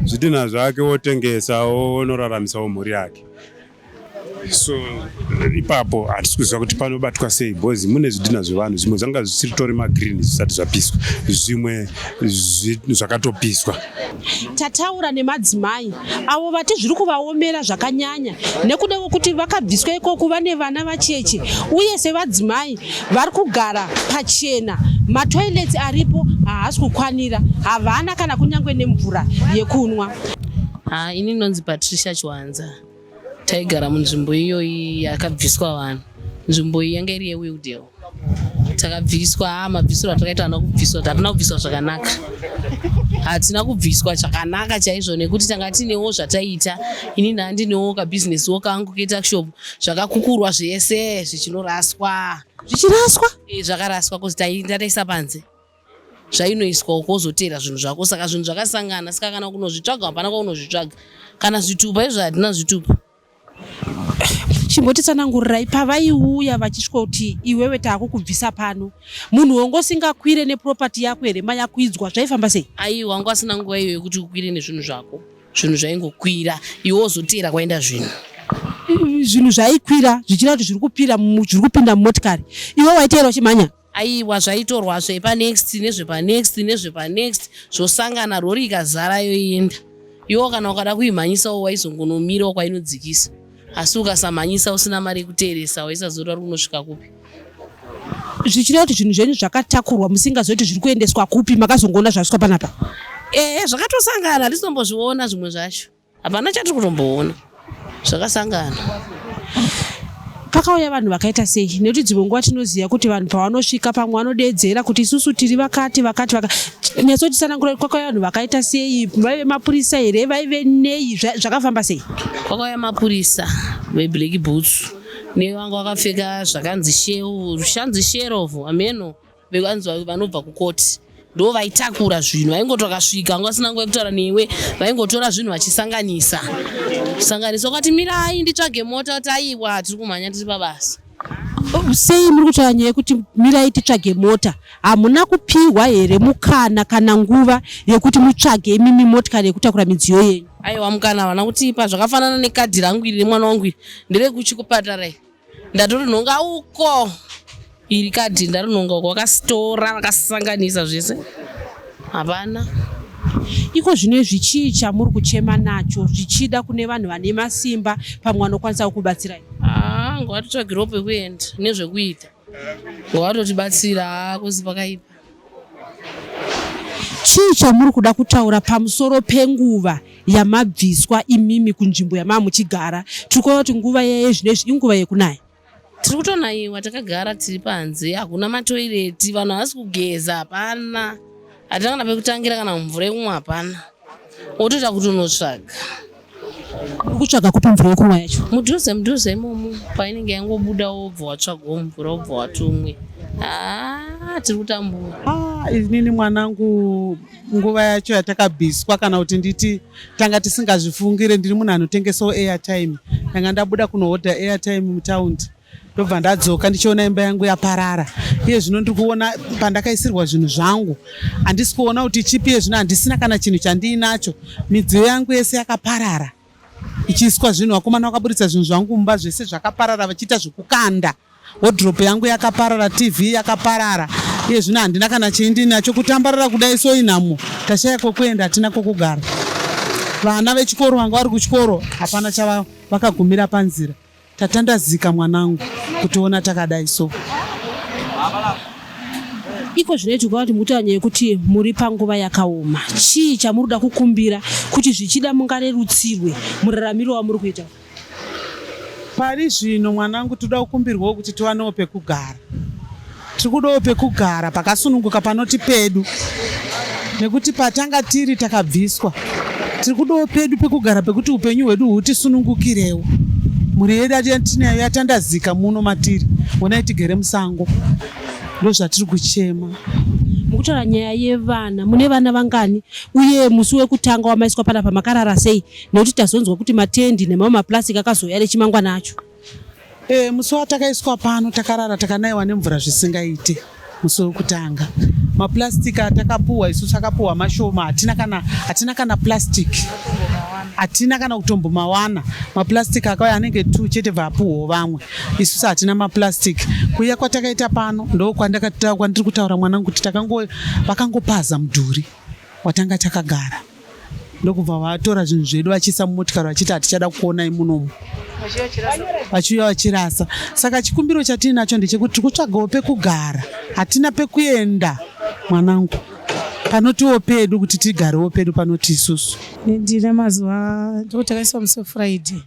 zvidhina zvake, otengesa, onoraramisawo mhuri yake. So ipapo hatisi kuziva kuti panobatwa sei, because mune zvidhina zvevanhu, zvimwe zvanga zvisiri tori magreen zvisati zvapiswa, zvimwe zvakatopiswa. Tataura nemadzimai avo vati zviri kuvaomera zvakanyanya nekuda kwekuti vakabviswa ikoku vane vana vacheche, uye sevadzimai vari kugara pachena, matoilets aripo haasi kukwanira, havana kana kunyange nemvura yekunwa. Ha, ini ndinonzi Patricia Chiwanza. Taigara munzvimbo iyoyi yakabviswa vanhu. Nzvimbo iyi yanga iri yeWildale. Takabviswa, ha, mabvisiro atakaita, hatina kubviswa, hatina kubviswa zvakanaka, hatina kubviswa zvakanaka chaizvo, nekuti tanga tinewo zvataiita. Ini ndandinewo kabhizinesiwo kangu ketuckshop, zvakakukurwa zvese zvichinoraswa. Zvichiraswa? Zvakaraswa kuzi taisa panze, zvainoiswa uko, wozotera zvinhu zvako. Saka zvinhu zvakasangana, saka kana kunozvitsvaga, hapana kwaunozvitsvaga, kana zvitupa izvo, hatina zvitupa. Chimbotitsanangurirai, pavaiuya vachisvika kuti iwewe taakukubvisa pano, munhu wonge usingakwire neproperty yako here mayakwidzwa? Zvaifamba sei? Aiwa, wanga asina nguva iyo yekuti ukwire nezvinhu zvako. Zvinhu zvaingokwira, iwe wozotera kwaenda zvinhu. Zvinhu zvaikwira zvichireva kuti zviri kupinda mumotikari, iwe waiteera uchimhanya? Aiwa, zvaitorwa zvepanext nezvepanext nezvepanext, zvosangana, rori ikazara yoenda. Iwo kana ukada kuimhanyisawo, waizongonomirawo kwainodzikisa, asi ukasamhanyisa usina mari yekuteeresa, waisazora uri kunosvika kupi. Zvichireva kuti zvinhu zvenyu zvakatakurwa musingazoti zviri kuendeswa kupi, makazongoona zvasvika panapa? Ehe, zvakatosangana, hatitombozviona zvimwe zvacho, hapana chatiri kutomboona, zvakasangana. Pakauya vanhu vakaita sei? Nekuti dzimwe nguva tinoziva kuti vanhu pavanosvika pamwe vanodeedzera kuti isusu tiri vakati vakati nyatsotitsanangura, kwakauya vanhu vakaita sei? Vaive mapurisa here? Vaive nei? Zvakafamba sei? Kwakauya mapurisa veblack boots, nevanga vakapfeka zvakanzi sheu, shanzi sherovo, ameno vevanzi vanobva kukoti, ndo vaitakura zvinhu. Vaingoti vakasvika, vanga vasina nguva yekutaura newe, vaingotora zvinhu vachisanganisa sanganisa. Ukati mirai nditsvage mota, kuti aiwa, tiri kumhanya, tiri pabasa. Sei muri kutaura nyaya yekuti mirai titsvage mota? Hamuna kupiwa here mukana kana nguva yekuti mutsvage imimi motikari yekutakura midziyo yenyu? Aiwa, mukana havana kutipa. Zvakafanana nekadhi rangu iri remwana wangu iri, nderekuchikupatara iri, ndatorinhonga uko. Iri kadhi ndarinhonga uko, vakasitora vakasanganisa zvese, hapana. Iko zvino izvi chii chamuri kuchema nacho, zvichida kune vanhu vane masimba pamwe vanokwanisa kukubatsirai? Haa, ngavatotsvagirewo pekuenda nezvekuita, ngavatotibatsira, haa, kuzi pakaipa. Chii chamuri kuda kutaura pamusoro penguva yamabviswa imimi kunzvimbo yamaa muchigara? Tiri kuona kuti nguva yezvinezvi inguva yekunaya. Tiri kutonaiwa takagara tiri panze, hakuna matoireti, vanhu havasi kugeza, hapana. Hatina kana pekutangira kana mvura yekumwa hapana. Wotoita kuti unotsvaga. Uri kutsvaga kupi mvura yekumwa yacho? Mudhuze mudhuze imomo painenge yangobuda wobva watsvagawo mvura wobva watumwe. Haa tiri kutambura. Ah, inini mwanangu nguva yacho yatakabviswa kana kuti nditi tanga tisingazvifungire ndiri munhu anotengesawo airtime ndanga ndabuda kunohodha airtime mutaundi ndobva ndadzoka ndichiona imba yangu yaparara iye zvino ndiri kuona pandakaisirwa zvinhu zvangu handisi kuona kuti chipi iye zvino handisina kana chinhu chandiinacho midziyo yangu yese yakaparara ichiiswa zvinhu vakomana vakaburitsa zvinhu zvangu mumba zvese zvakaparara vachiita zvekukanda wodrope yangu yakaparara tv yakaparara iye zvino handina kana chiindinacho kutambarara kudai so inhamo tashaya kwekuenda hatina kwekugara vana vechikoro vanga vari kuchikoro hapana chava vakagumira panzira Tatandazika mwanangu kutiona takadai so. Iko zvino tikuona kuti mukutaura nyaya yekuti muri panguva yakaoma. Chii chamuri kuda kukumbira kuti zvichida mungarerutsirwe muraramiro wamuri kuita? Pari zvino mwanangu toda kukumbirwawo kuti tiwanewo pekugara. Tiri kudawo pekugara pakasununguka panoti pedu nekuti patanga tiri takabviswa. Tiri kudawo pedu pekugara pekuti upenyu hwedu hutisunungukirewo. Mhuri yedu yatinayo yatandazika muno matiri, honai tigere musango. Ndozvatiri kuchema. Mukutaura nyaya yevana, mune vana vangani uye musi wekutanga wamaiswa panapa makarara sei nekuti tazonzwa kuti matendi nemamwe maplastic akazouya nechimangwana acho? E, musi watakaiswa pano takarara takanaiwa nemvura zvisingaite musi wekutanga maplastic atakapuhwa isusu akapuhwa mashoma hatina kana hatina kana plastic hatina kana kutombomawana maplastic akauya anenge two chete bva apuhwawo vamwe isusu hatina maplastic kuuya kwatakaita pano ndo kwandiri kutaura mwanangu kuti takango vakangopaza mudhuri watanga takagara ndokubva vatora zvinhu zvedu vachiisa mumotikari vachiti hatichada kukuonai munomu vachiuya vachirasa saka chikumbiro chatiinacho ndechekuti tiri kutsvagawo pekugara hatina pekuenda mwanangu panotiwo pedu kuti tigarewo pedu panoti isusu ndine mazuva ndiko takaiswa musi wefriday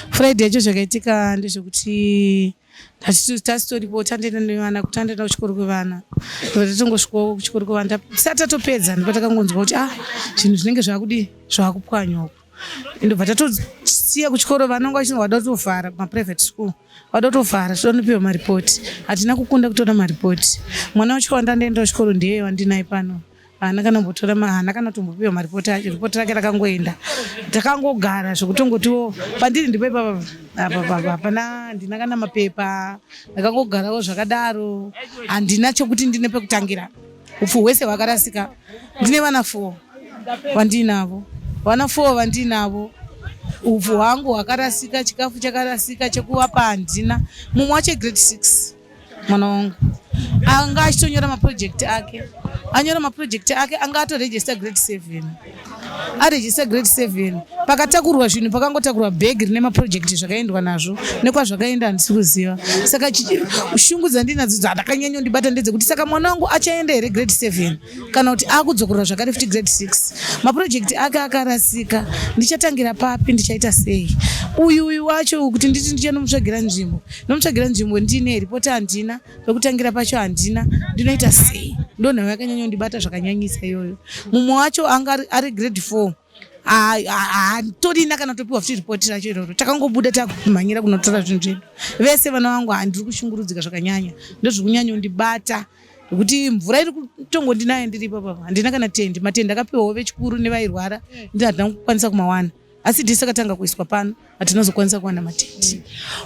friday yacho zvakaitika ndezvekuti tasitoripo tandoenda nevana tandoenda kuchikoro kwevana ndobva tatongosvikawo kuchikoro kwevana tisati tatopedza ndipo takangonzwa kuti ah zvinhu zvinenge zvakudii zvakupwanywa uku ndobva tatosiya kuchikoro vana vanga vachinzi vada kutovhara maprivate school vada kutovhara toda kunopiwa maripoti hatina kukunda kutora maripoti mwana wechikoro wandandaenda kuchikoro ndiye wandinaye pano haana kana kumbotora haana kana kutombopiwa maripoti acho ripoti rake rakangoenda takangogara zvekutongotiwo pandiri ndipo ipapa apa hapana handina kana mapepa ndakangogarawo zvakadaro handina chokuti ndine pekutangira upfu hwese hwakarasika ndine vana four vandiinavo vana four vandiinavo upfu hwangu hwakarasika chikafu chakarasika chekuvapa handina mumwe wacho grade six mwana wangu anga achitonyora maproject ake anyora maproject ake anga atoregister grade 7 aregister grade 7 pakatakurwa zvinhu pakangotakurwa bhegi rine maproject zvakaendwa nazvo nekwazvakaenda handisi kuziva saka shungu dzandinadzo dzandakanyanyondibata ndedzekuti saka mwana wangu achaenda here grade 7 kana kuti akudzokorora zvakare futi grade 6 maproject ake akarasika ndichatangira papi ndichaita sei uyu uyu wacho kuti nditi ndichanomutsvagira nzvimbo ndomutsvagira nzvimbo ndine ripoti handina pekutangira pacho handina ndinoita sei ndonhau yakanyanyondibata zvakanyanyisa iyoyo mumwe wacho anga ari grade 4 hatorina kana topiwa futi ripoti racho iroro takangobuda takumhanyira kunotora zvinhu zvedu vese vana vangu handiri kushungurudzika zvakanyanya ndozvikunyanya kundibata nekuti mvura iri kutongondinaya ndiri ipapa handina kana tendi matendi akapiwawo vechikuru nevairwara ndi hatina kukwanisa kumawana asi disi akatanga kuiswa pano hatinazokwanisa kuwana matendi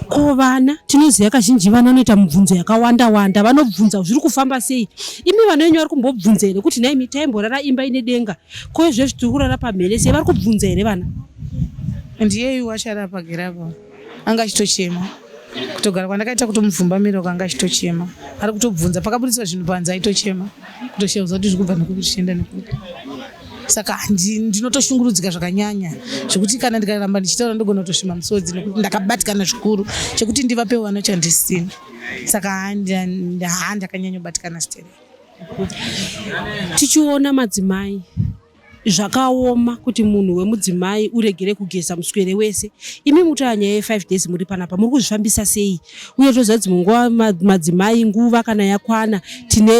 ko vana tinoziva kazhinji vana vanoita mubvunzo yakawanda wanda vanobvunza zviri kufamba sei imi vana venyu vari kumbobvunza here kuti nhaimi taimborara imba ine denga ko izvezvi tiri kurara pamhene sei vari kubvunza here vana ndiyeyu wachara pagera apa anga achitochema kutogara kwandakaita kutomubvumbamira uko anga achitochema ari kutobvunza pakaburitswa zvinhu panze aitochema kutoshaudza kuti zviri kubva nekupi zvichienda nekupi saka ndinotoshungurudzika zvakanyanya zvekuti kana ndikaramba ndichitaura ndogona kutosvima musodzi nekuti ndakabatikana zvikuru chekuti ndivapewo vana chandisina saka haa ndakanyanyobatikana stereki tichiona madzimai Zvakaoma kuti munhu wemudzimai uregere kugeza muswere wese. Imi mutaura nyaya ye5 days muri panapa, muri kuzvifambisa sei? Uye toziva dzimwe nguva madzimai nguva kana yakwana tine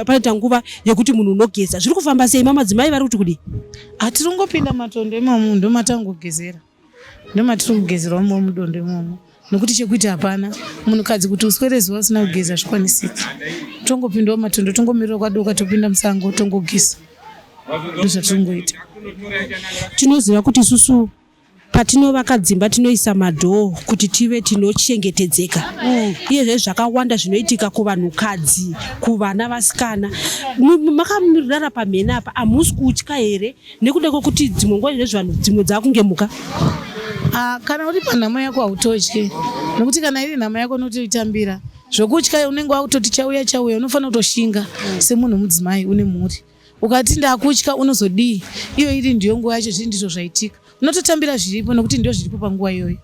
panoita nguva yekuti munhu unogeza. Zviri kufamba sei? Mamadzimai vari kuti kudii? Hatiri kungopinda matondo imomo ndomatangogezera. Ndomatiri kugezerwa imomo mudondo imomo nekuti chekuita hapana. Munhukadzi kuti uswere zuva usina kugeza hazvikwanisiki. Tongopindawo matondo tongomirira kwadoka topinda musango tongogeza. Ndozvatinongoita. Tinoziva kuti isusu patinovaka dzimba tinoisa madhoo kuti tive tinochengetedzeka. Uyezve zvakawanda zvinoitika kuvanhukadzi, kuvana vasikana. Makarara pamhene apa hamusi kutya here nekuda kwekuti dzimwe nguva nezvanhu dzimwe dzakunge mhuka? Ah, kana uri panhamo yako hautotyi nekuti kana iri nhamo yako unotoitambira. Zvokutya unenge wakutoti chauya chauya, unofanira kutoshinga semunhu mudzimai une mhuri. Ukati ndakutya unozodii? Iyo iri ndiyo nguva yacho, zviri ndizvo zvaitika. Unototambira zviripo nekuti ndizvo zviripo panguva iyoyo.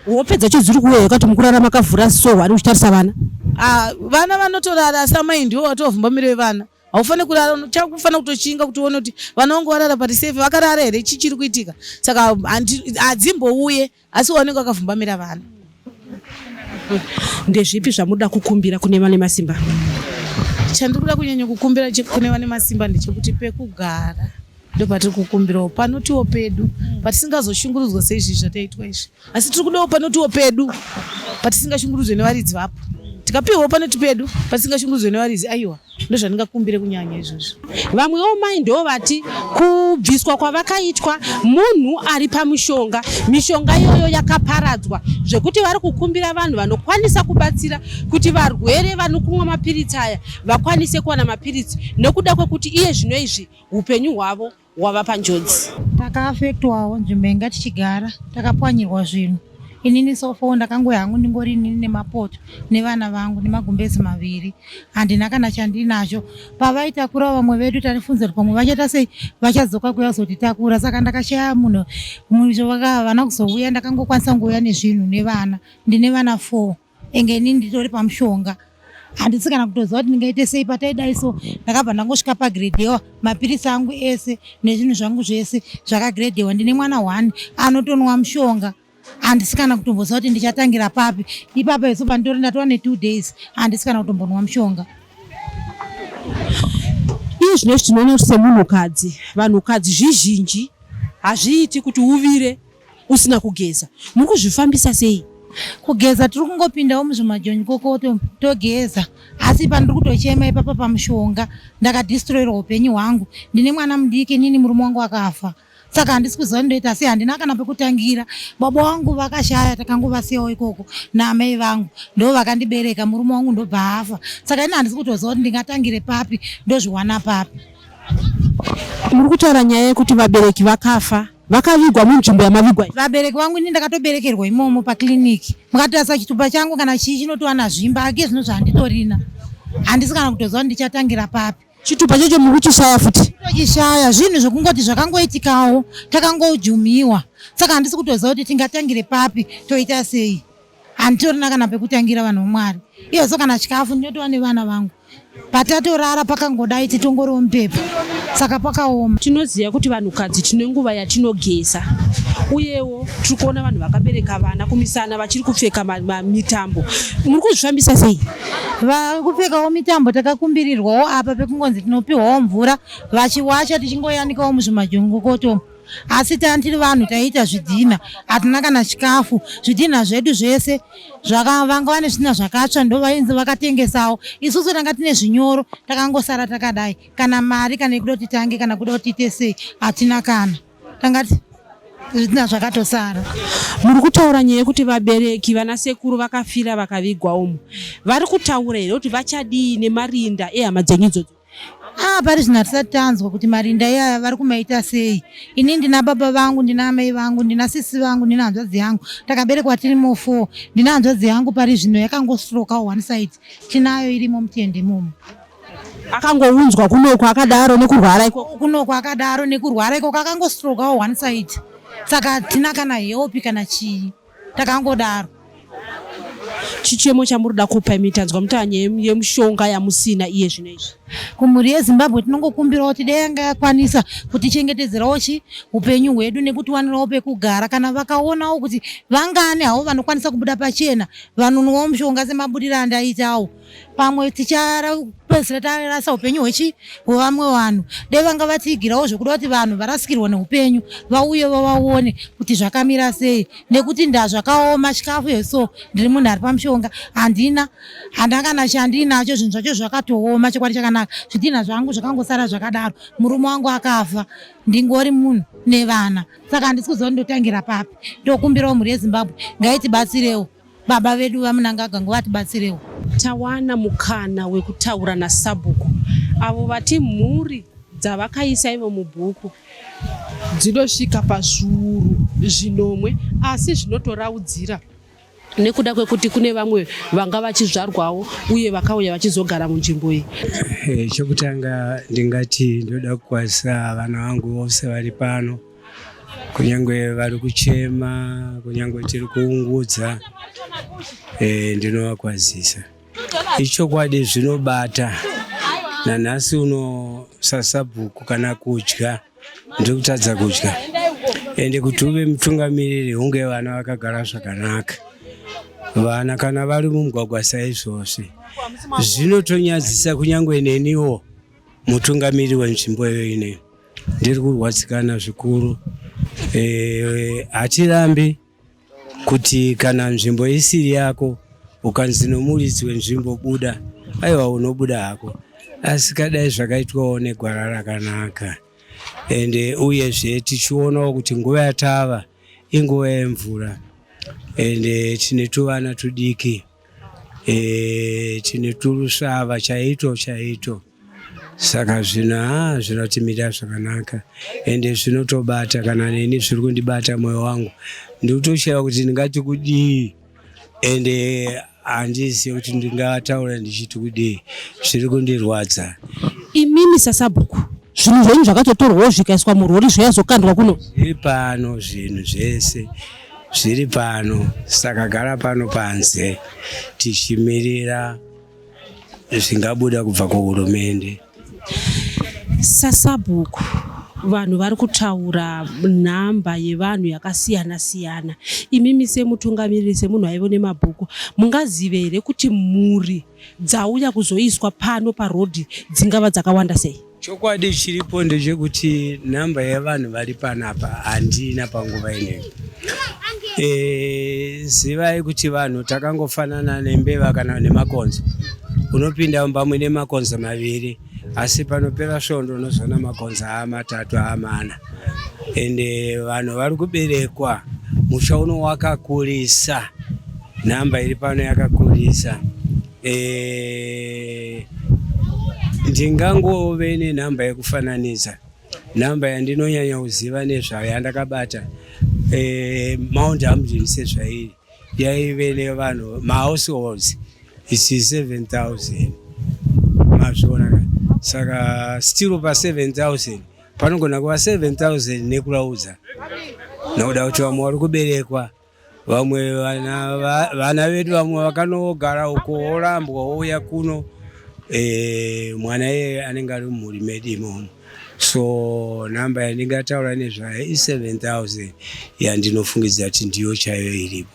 Hope dzacho dziri kuuya yakati mukurara makavhura so wari uchitarisa vana. Ah, vana vanotorara asi amai ndivo vatovhumbamiro vevana. Haufaniri kurara, chakufanira kutoshinga kuti uone kuti vana vangu varara pari safe, vakarara here, chii chiri kuitika. Saka hadzimbouye asi wanenge wakavhumbamira vana. Ndezvipi zvamuda kukumbira kune vane masimba? Chandiri kuda kunyanya kukumbira kune vane masimba ndechekuti pekugara ndopatiri kukumbirawo, panotiwo pedu patisingazoshungurudzwa seizvi zvataitwa izvi, asi tiri kudawo panotiwo pedu patisingashungurudzwe nevaridzi vapo. Tikapiwawo panoti pedu patisingashungurudzwe nevaridzi, aiwa ndozvandingakumbire kunyanya izvozvo. Vamwewo mai ndo vati kubviswa kwavakaitwa munhu ari pamushonga, mishonga iyoyo yakaparadzwa zvekuti vari kukumbira vanhu vanokwanisa kubatsira kuti varwere vanokumwa mapiritsi aya vakwanise kuwana mapiritsi nekuda kwekuti iye zvino izvi upenyu hwavo hwava panjodzi. Takaafektwawo nzvimbo yanga tichigara, takapwanyirwa zvinhu. Inini sofo ndakangouya hangu ndingori inini nemapoto nevana vangu nemagumbezi maviri. Handina kana chandinacho. Pavaitakura vamwe vedu taifunza kuti pamwe vachaita sei, vachadzoka kuuya kuzotitakura. Saka ndakashaya munhu, havana kuzouya, ndakangokwanisa kungouya nezvinhu nevana. Ndine vana 4. Enge inini nditori pamushonga. Handisi kana kutoziva kuti ndingaite sei pataidai so ndakabva ndangosvika pagredhewa mapirisi angu ese nezvinhu zvangu zvese zvakagredhewa. Ndine mwana 1 anotonwa mushonga. Handisi kana kutomboziva kuti ndichatangira papi. Ipapa isu panditori ndatova ne 2 days handisi kana kutombonwa mushonga. Iye zvino izvi tinoona kuti semunhukadzi, vanhukadzi zvizhinji hazviiti kuti uvire usina kugeza. Muri kuzvifambisa sei? Kugeza tiri kungopindawo muzvimajonyokokoto togeza, asi pandiri kutochema ipapa pamushonga ndakadhistroyerwa upenyu hwangu. Ndine mwana mudiki inini, murume wangu akafa, saka handisi kuziva ndoita sei, handina kana pekutangira. Baba vangu vakashaya, takangovasiyawo ikoko naamai vangu, ndo vakandibereka, murume wangu ndobva afa. Saka ini handisi kutoziva kuti ndingatangire papi, ndozviwana papi. Muri kutaura nyaya yekuti vabereki vakafa, vakavigwa munzvimbo yamavigwa iyi? Vabereki vangu ini ndakatoberekerwa imomo pakliniki. Mukatarisa chitupa changu kana chii chinotowana zvimba, ake zvino zvanditorina. Handisi kana kutoziva kuti ndichatangira papi. Chitupa chacho muri kuchishaya futi? Tochishaya, zvinhu zvekungoti zvakangoitikawo, takangojumiwa. Saka handisi kutoziva kuti tingatangire papi, toita sei. Handitorina kana pekutangira vanhu vaMwari. Iyoso kana chikafu ndinotova nevana vangu. Patatorara pakangodai titongoriwo mupepa, saka pakaoma. Tinoziva kuti vanhukadzi tine nguva yatinogeza, uyewo tiri kuona vanhu vakabereka vana kumisana vachiri kupfeka mitambo. Muri kuzvifambisa sei? Vakupfekawo mitambo takakumbirirwawo apa pekungonzi tinopiwawo mvura vachiwacha tichingoyanikawo muzvimajongokoto. Asi tiri vanhu taiita zvidhina, hatina kana chikafu. Zvidhina zvedu zvese vanga vane zvidhina zvakatsva ndo vainzi vakatengesawo. Isusu tanga tine zvinyoro takangosara takadai, kana mari kana yekuda kuti titange kana kuda kuti tiite sei hatina kana. Tanga zvidhina zvakatosara. Muri kutaura nyaya yekuti vabereki vana sekuru vakafira vakavigwa umu, vari kutaura here kuti vachadii nemarinda ehama dzenyu idzodzo? Pari zvino hatisati tanzwa kuti marinda iyaya vari kumaita sei. Ini ndina baba vangu, ndina amai vangu, ndina sisi vangu, ndina hanzvadzi yangu. Takaberekwa tirimo 4. Ndina hanzvadzi yangu pari zvino yakangostrokawo one side. Tinayo irimo mutende imomo. Akangounzwa kunoko akadaro nekurwara ikoko? Kunoko akadaro nekurwara ikoko, akangostrokawo one side. Saka hatina kana help kana chii. Takangodaro. Chichemo chamuri kuda kupa imi tanzwa mutaa nyaya yemushonga yamusina iye zvino izvi. Kumhuri yeZimbabwe tinongokumbirawo kuti dai yanga yakwanisa kutichengetedzerawo chi upenyu hwedu nekutiwanirawo pekugara. Kana vakaonawo kuti vangani havo vanokwanisa kubuda pachena vanonwawo mushonga semabudiro andaitawo. Pamwe tichapedzisira tarasa upenyu hwechi hwevamwe vanhu. Dai vanga vatiigirawo zvekuda kuti vanhu varasikirwa neupenyu vauye vavaone kuti zvakamira sei nekuti ndazvakaoma chikafu so ndiri munhu ari pamushonga handina handina kana chandinacho zvinhu zvacho zvakatooma chokwadi chakanaka zvidhinha zvangu zvakangosara zvakadaro murume wangu akafa ndingori munhu nevana saka handisi kuziva kuti ndotangira papi ndokumbirawo mhuri yeZimbabwe ngaitibatsirewo baba vedu vaMnangagwa ngavatibatsirewo. Tawana mukana wekutaura nasabhuku avo vati mhuri dzavakaisa ivo mubhuku dzinosvika pazviuru zvinomwe asi zvinotoraudzira nekuda kwekuti kune vamwe vanga vachizvarwawo uye vakauya vachizogara munzvimbo iyi. Chekutanga ndingati ndoda kukwazisa vana vangu vose vari pano kunyange vari kuchema kunyange tiri kuungudza ndinovakwazisa. Ichokwadi zvinobata nanhasi uno sasabhuku kana kudya ndiri kutadza kudya, ende kuti uve mutungamiriri hunge vana vakagara zvakanaka. Vana kana vari mumugwagwa saizvozvi zvinotonyadzisa, kunyange neniwo mutungamiriri wenzvimbo iyo ine ndiri kurwadzikana zvikuru. Hatirambi kuti kana nzvimbo isiri yako ukanzi nomuridzi wenzvimbo buda, aiwa unobuda hako, asi kadai zvakaitwawo negwara rakanaka. Ende uyezve tichionawo kuti nguva yatava inguva yemvura, ende tine tuvana tudiki, tine turusvava chaito chaito, saka zvino zvinotimira zvakanaka ende zvinotobata. Kana neni zviri kundibata mwoyo wangu, ndikutoshaya kuti ndingati kudii, ende handizivi kuti ndingataura ndichiti kudii, zviri kundirwadza. Imimi sasabhuku, zvinhu zvenyu zvakatotorwawo zvikaiswa murori zvayazokandwa kuno? Zviri pano, zvinhu zvese zviri pano, saka gara pano panze tichimirira zvingabuda kubva kuhurumende. Sasabhuku, vanhu vari kutaura nhamba yevanhu yakasiyana siyana. Imimi semutungamiriri, semunhu aive nemabhuku, mungazive here kuti mhuri dzauya kuzoiswa pano parodhi dzingava dzakawanda sei? Chokwadi chiripo ndechekuti nhamba yevanhu vari panapa handina panguva ineyi. Zivai kuti vanhu takangofanana nembeva kana nemakonzo. Unopinda mumba muine makonzo maviri, asi panopera svondo unozoona makonzo aamatatu aamana. Ende vanhu vari kuberekwa, musha uno wakakurisa, nhamba iri pano yakakurisa. Ndingangove nenhamba yekufananidza, nhamba yandinonyanya kuziva nezvayo yandakabata, Mount Hampden sezvairi yaive nevanhu mahouseholds is 7000, mazviona? Saka still pa 7000 panogona kuva 7000 nekuraudza, nokuda kuti vamwe vari kuberekwa, vamwe vana vedu vamwe vakanogara uko orambwa ouya kuno. Mwana iyeye anenge ari mumhuri medu imomo, so nhamba yandingataura nezvayo i7000 yandinofungidzira kuti ndiyo chaiyo iripo.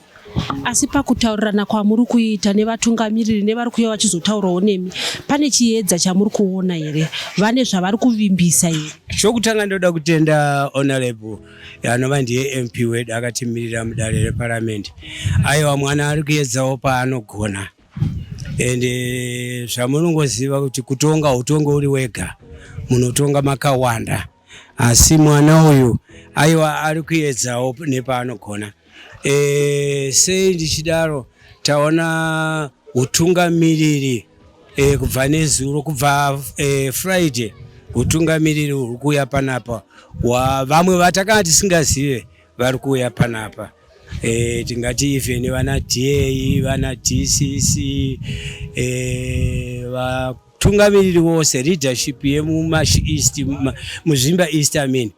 Asi pakutaurirana kwamuri kuita nevatungamiriri nevari kuuya vachizotaurawo nemi, pane chiedza chamuri kuona here? Vane zvavari kuvimbisa here? Chokutanga ndoda kutenda honorable anova ndiye MP wedu akatimirira mudare reparamende. Aiwa, mwana ari kuedzawo paanogona, ende zvamunongoziva kuti kutonga utonge uri wega, munotonga makawanda, asi mwana uyu aiwa ari kuedzawo nepaanogona. Sei ndichidaro? Taona utungamiriri kubva nezuro, kubva Friday, utungamiriri huri kuuya panapa, vamwe vatakanga tisingazive vari kuuya panapa. Tingati even vana DA, vana DCC, vatungamiriri vose, leadership yemuMash East, muZvimba East, I mean.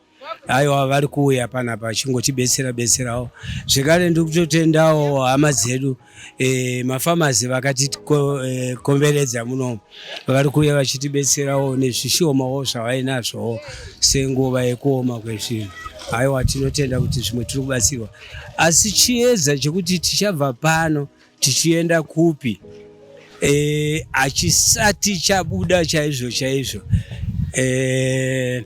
Aiwa, vari kuuya panapa vachingotibetsera betserawo. Zvekare ndiri kutotendawo hama dzedu e, mafamazi vakatikomberedza e, muno vari kuuya vachitibetserawo nezvishomawo zvavainazvowo senguva yekuoma kwezvinhu. Aiwa, tinotenda kuti zvimwe tiri kubatsirwa, asi chiedza chekuti tichabva pano tichienda kupi e, hachisati chabuda chaizvo chaizvo e,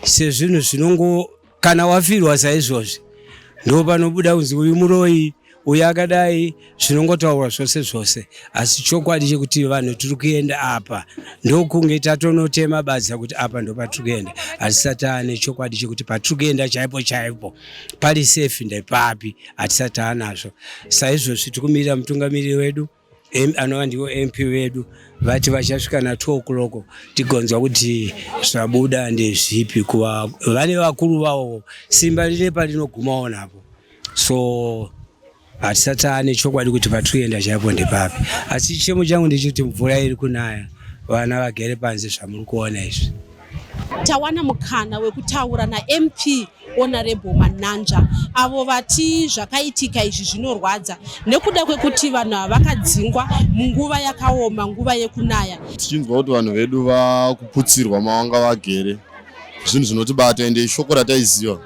sezvinhu zvinongo kana wafirwa saizvozvi ndo panobuda kunzi uyu muroyi uyu akadai, zvinongotaurwa zvose zvose, asi chokwadi chekuti vanhu tiri kuenda apa ndokunge tatonotema badza kuti apa ndo patiri kuenda. Hatisati ane chokwadi chekuti patiri kuenda chaipo chaipo pari safe ndepapi, hatisati taanazvo. Saizvozvi tiri kumirira mutungamiriri wedu anova ndivo MP vedu, vati vachasvika na 2 o'clock tigonzwa kuti zvabuda ndezvipi. Kuva vane vakuru vavo, simba rine parinogumawo napo, so hatisati ane chokwadi kuti patiri kuenda chaipo ndepapi. Asi chichemo changu ndechekuti mvura iri kunaya, vana vagere panze zvamuri kuona izvi. Tawana mukana wekutaura naMP Honorable Mananzva avo vati zvakaitika izvi zvinorwadza nekuda kwekuti vanhu ava vakadzingwa munguva yakaoma, nguva yekunaya. Tichinzwa kuti vanhu vedu vakuputsirwa mavanga vagere, zvinhu zvinotibata, ende ishoko rataiziva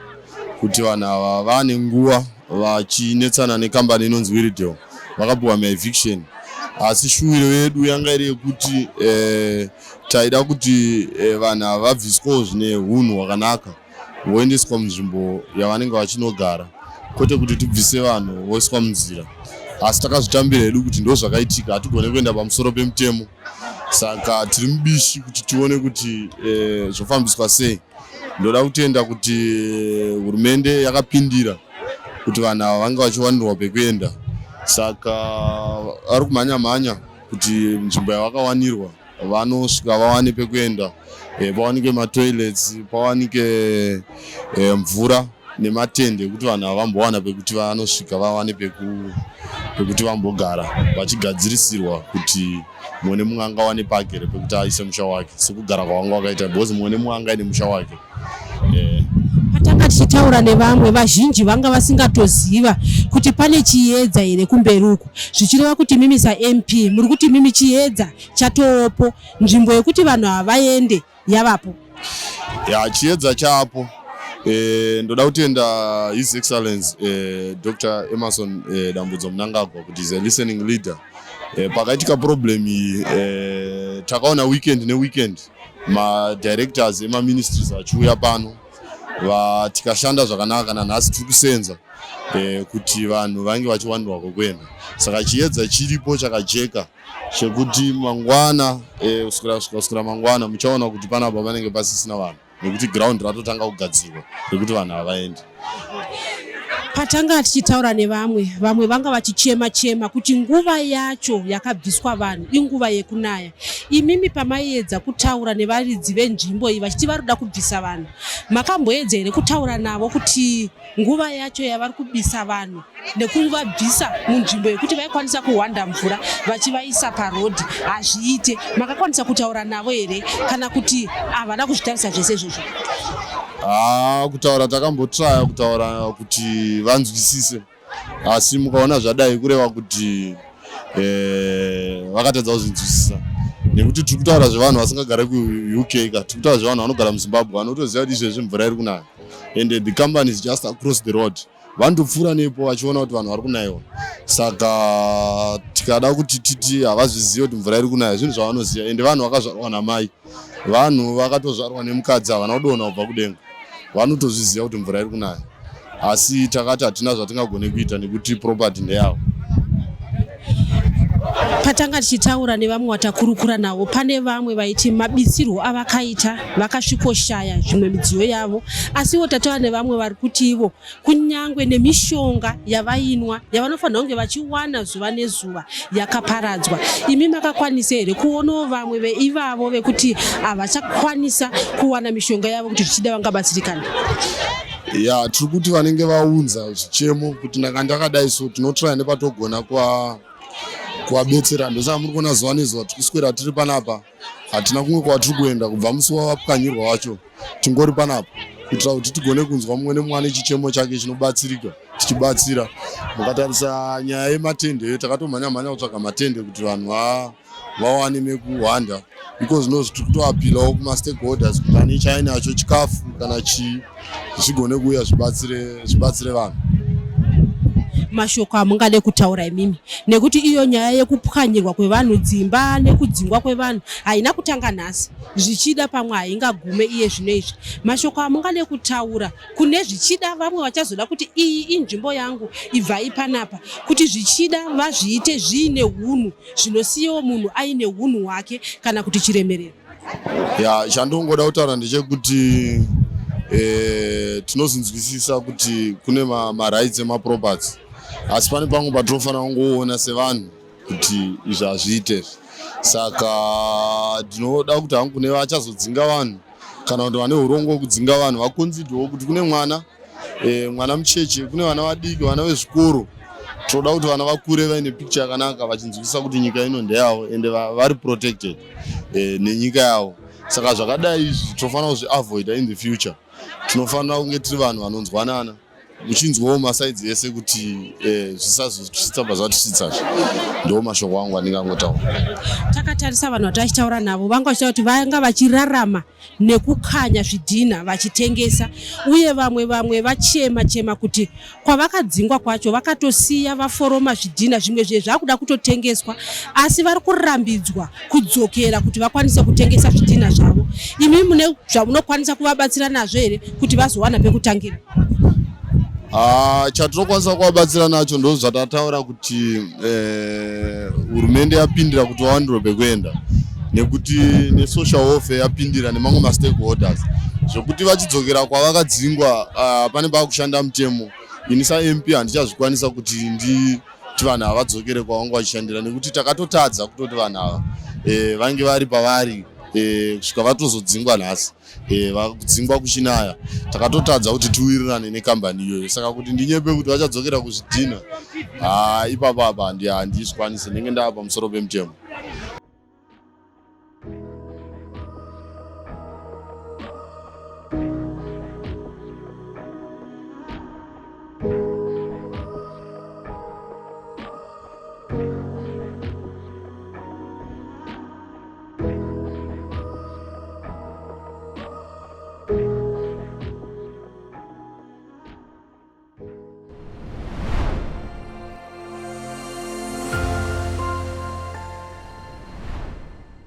kuti vanhu ava vane nguva vachinetsana nekambani inonzi Wiridale, vakapiwa maeviction. Asi shuwiro yedu yanga iri yekuti taida kuti vanhu ava vabviswawo zvine hunhu hwakanaka, voendeswa munzvimbo yavanenge vachinogara, kwete kuti tibvise vanhu voiswa munzira. Asi takazvitambira hedu kuti ndo zvakaitika, hatigone kuenda pamusoro pemutemo, saka tiri mubishi kuti tione kuti zvofambiswa sei. Ndoda kutenda kuti hurumende yakapindira kuti vanhu ava vange vachiwanirwa pekuenda, saka vari kumhanya mhanya kuti nzvimbo yavakawanirwa vanosvika vawane pekuenda, pawanike matoilets, pawanike mvura nematende ekuti vanhu ava vambowana pekuti vanosvika vawane pekuti vambogara vachigadzirisirwa, kuti mumwe nemumwe angawane pagere pekuti aise musha wake sekugara kwavanga vakaita, because mumwe nemumwe anga aine musha wake. Patanga tichitaura nevamwe vazhinji vanga vasingatoziva kuti pane chiedza here kumberi uku, zvichireva kuti mimi saMP muri kuti mimi chiedza chatoopo, nzvimbo yekuti vanhu havaende yavapo? Ya, chiedza chapo. Ndoda kutenda His Excellence Dr Emerson Dambudzo Mnangagwa kuti is a listening leader. Pakaitika problem iyi, takaona weekend neweekend madirectors emaministries achiuya pano, tikashanda zvakanaka. Kana nhasi tiri kusenza kuti vanhu vange vachiwanirwa kwekuenda, saka chiedza chiripo chakajeka chekuti mangwana, kusvikira mangwana muchaona kuti panapa panenge pasisina vanhu, nekuti ground ratotanga kugadzirwa rekuti vanhu havaendi. Patanga tichitaura nevamwe, vamwe vanga vachichema chema kuti nguva yacho yakabviswa vanhu inguva yekunaya. Imimi pamaiedza kutaura nevaridzi venzvimbo iyi vachiti vari kuda kubvisa vanhu, makamboedza here kutaura navo kuti nguva yacho yavari kubisa vanhu nekuvabvisa munzvimbo yekuti vaikwanisa kuhwanda mvura vachivaisa parodhi hazviite? Makakwanisa kutaura navo here, kana kuti havana kuzvitarisa zvese izvozvo? Haa, kutaura takambotraya kutaura kuti vanzwisise, asi mukaona zvadai kureva kuti vakatadza kuzvinzwisisa, nekuti tiri kutaura zvevanhu vasingagare kuUK ka, tiri kutaura zvevanhu vanogara muZimbabwe vanotoziva kuti izvezvi mvura iri kunaya, and the company is just across the road, vanotopfuura nepo vachiona kuti vanhu vari kunayiwa. Saka tikada kuti titi havazvizivi kuti mvura iri kunaya, zvinhu zvavanoziva, ende vanhu vakazvarwa namai, vanhu vakatozvarwa nemukadzi, havana kudonha kubva kudenga, vanotozviziva kuti mvura iri kunaya. Asi takati hatina zvatingagone kuita nekuti property ndeyavo. Patanga tichitaura nevamwe vatakurukura navo, pane vamwe vaiti mabisirwo avakaita vakasvikoshaya zvimwe midziyo yavo, asiwo tataura nevamwe vari kuti ivo kunyange nemishonga yavainwa yavanofanira kunge vachiwana zuva nezuva yakaparadzwa. Imi makakwanisa here kuonawo vamwe veivavo vekuti havachakwanisa kuwana mishonga yavo, kuti zvichida vangabatsirikana? Ya, tiri kuti vanenge vaunza zvichemo kuti ndanga ndakadai, so tinotraya nepatogona kuvabetsera. Ndosaka muri kuona zuva nezuva tiri kuswera tiri panapa, hatina kumwe kwatiri kuenda kubva musi wavapwanyirwa wacho. Tingori panapa kuitira kuti tigone kunzwa mumwe nemumwe ane chichemo chake chinobatsirika tichibatsira. Mukatarisa nyaya yematende, takatomhanya mhanya kutsvaga matende kuti vanhu vawane mekuhwanda iko zvino tiri kutoapilawo kumastakeholders kuti ane chainacho chikafu kana chii zvigone kuuya zvibatsire zvibatsire vanhu. Mashoko amungade kutaura imimi, nekuti iyo nyaya yekupwanyirwa kwevanhu dzimba nekudzingwa kwevanhu haina kutanga nhasi, zvichida pamwe haingagume iye zvino izvi. Mashoko amungade kutaura kune zvichida vamwe vachazoda kuti iyi inzvimbo yangu, ibvai panapa, kuti zvichida vazviite zviine hunhu, zvinosiyewo munhu aine hunhu hwake kana kuti chiremerero. Ya, chandongoda kutaura ndechekuti tinozinzwisisa kuti kune marights emaproperty, asi pane pamwe patinofanira kungoona sevanhu kuti izvi hazviite. Saka ndinoda kuti hangu kune vachazodzinga vanhu kana kuti vane urongwa hwekudzinga vanhu vakonzidwewo kuti kune mwana mwana mucheche, kune vana vadiki, vana vezvikoro. Tinoda kuti vana vakure vaine picture yakanaka, vachinzwisisa kuti nyika ino ndeyavo ende vari protected nenyika yavo. Saka zvakadai izvi tinofanira kuzviavoida in the future. Tinofanira kunge tiri vanhu vanonzwanana, muchinzwawo masides ese kuti zvisazosvitsa zvatisvitsazve. Ndo mashoko angu andingangotaura. Takatarisa vanhu vatachitaura navo, vanga vachitaura kuti vanga vachirarama nekukanya zvidhina vachitengesa, uye vamwe vachema chema kuti kwavakadzingwa kwacho vakatosiya vaforoma zvidhina, zvimwe zviye zvakuda kutotengeswa, asi vari kurambidzwa kudzokera kuti vakwanise kutengesa zvidhina zvavo. Imi mune zvamunokwanisa kuvabatsira nazvo here kuti vazowana pekutangira? Chatinokwanisa kuvabatsira nacho ndo zvatataura kuti hurumende yapindira kuti vawanirwe pekuenda, nekuti nesocial welfare yapindira nemamwe mastakeholders, zvekuti vachidzokera kwavakadzingwa pane paakushanda mutemo. Ini saMP handichazvikwanisa kuti nditi vanhu ava vadzokere kwavanga vachishandira, nekuti takatotadza kutoti vanhu ava vange vari pavari kusvika vatozodzingwa nhasi. Vakudzingwa kuchinaya, takatotadza kuti tiwirirane nekambani iyoyo. Saka kuti ndinyepe kuti vachadzokera kuzvidhina, ipapo apa handizvikwanisi, ndinenge ndava pamusoro pemutemo.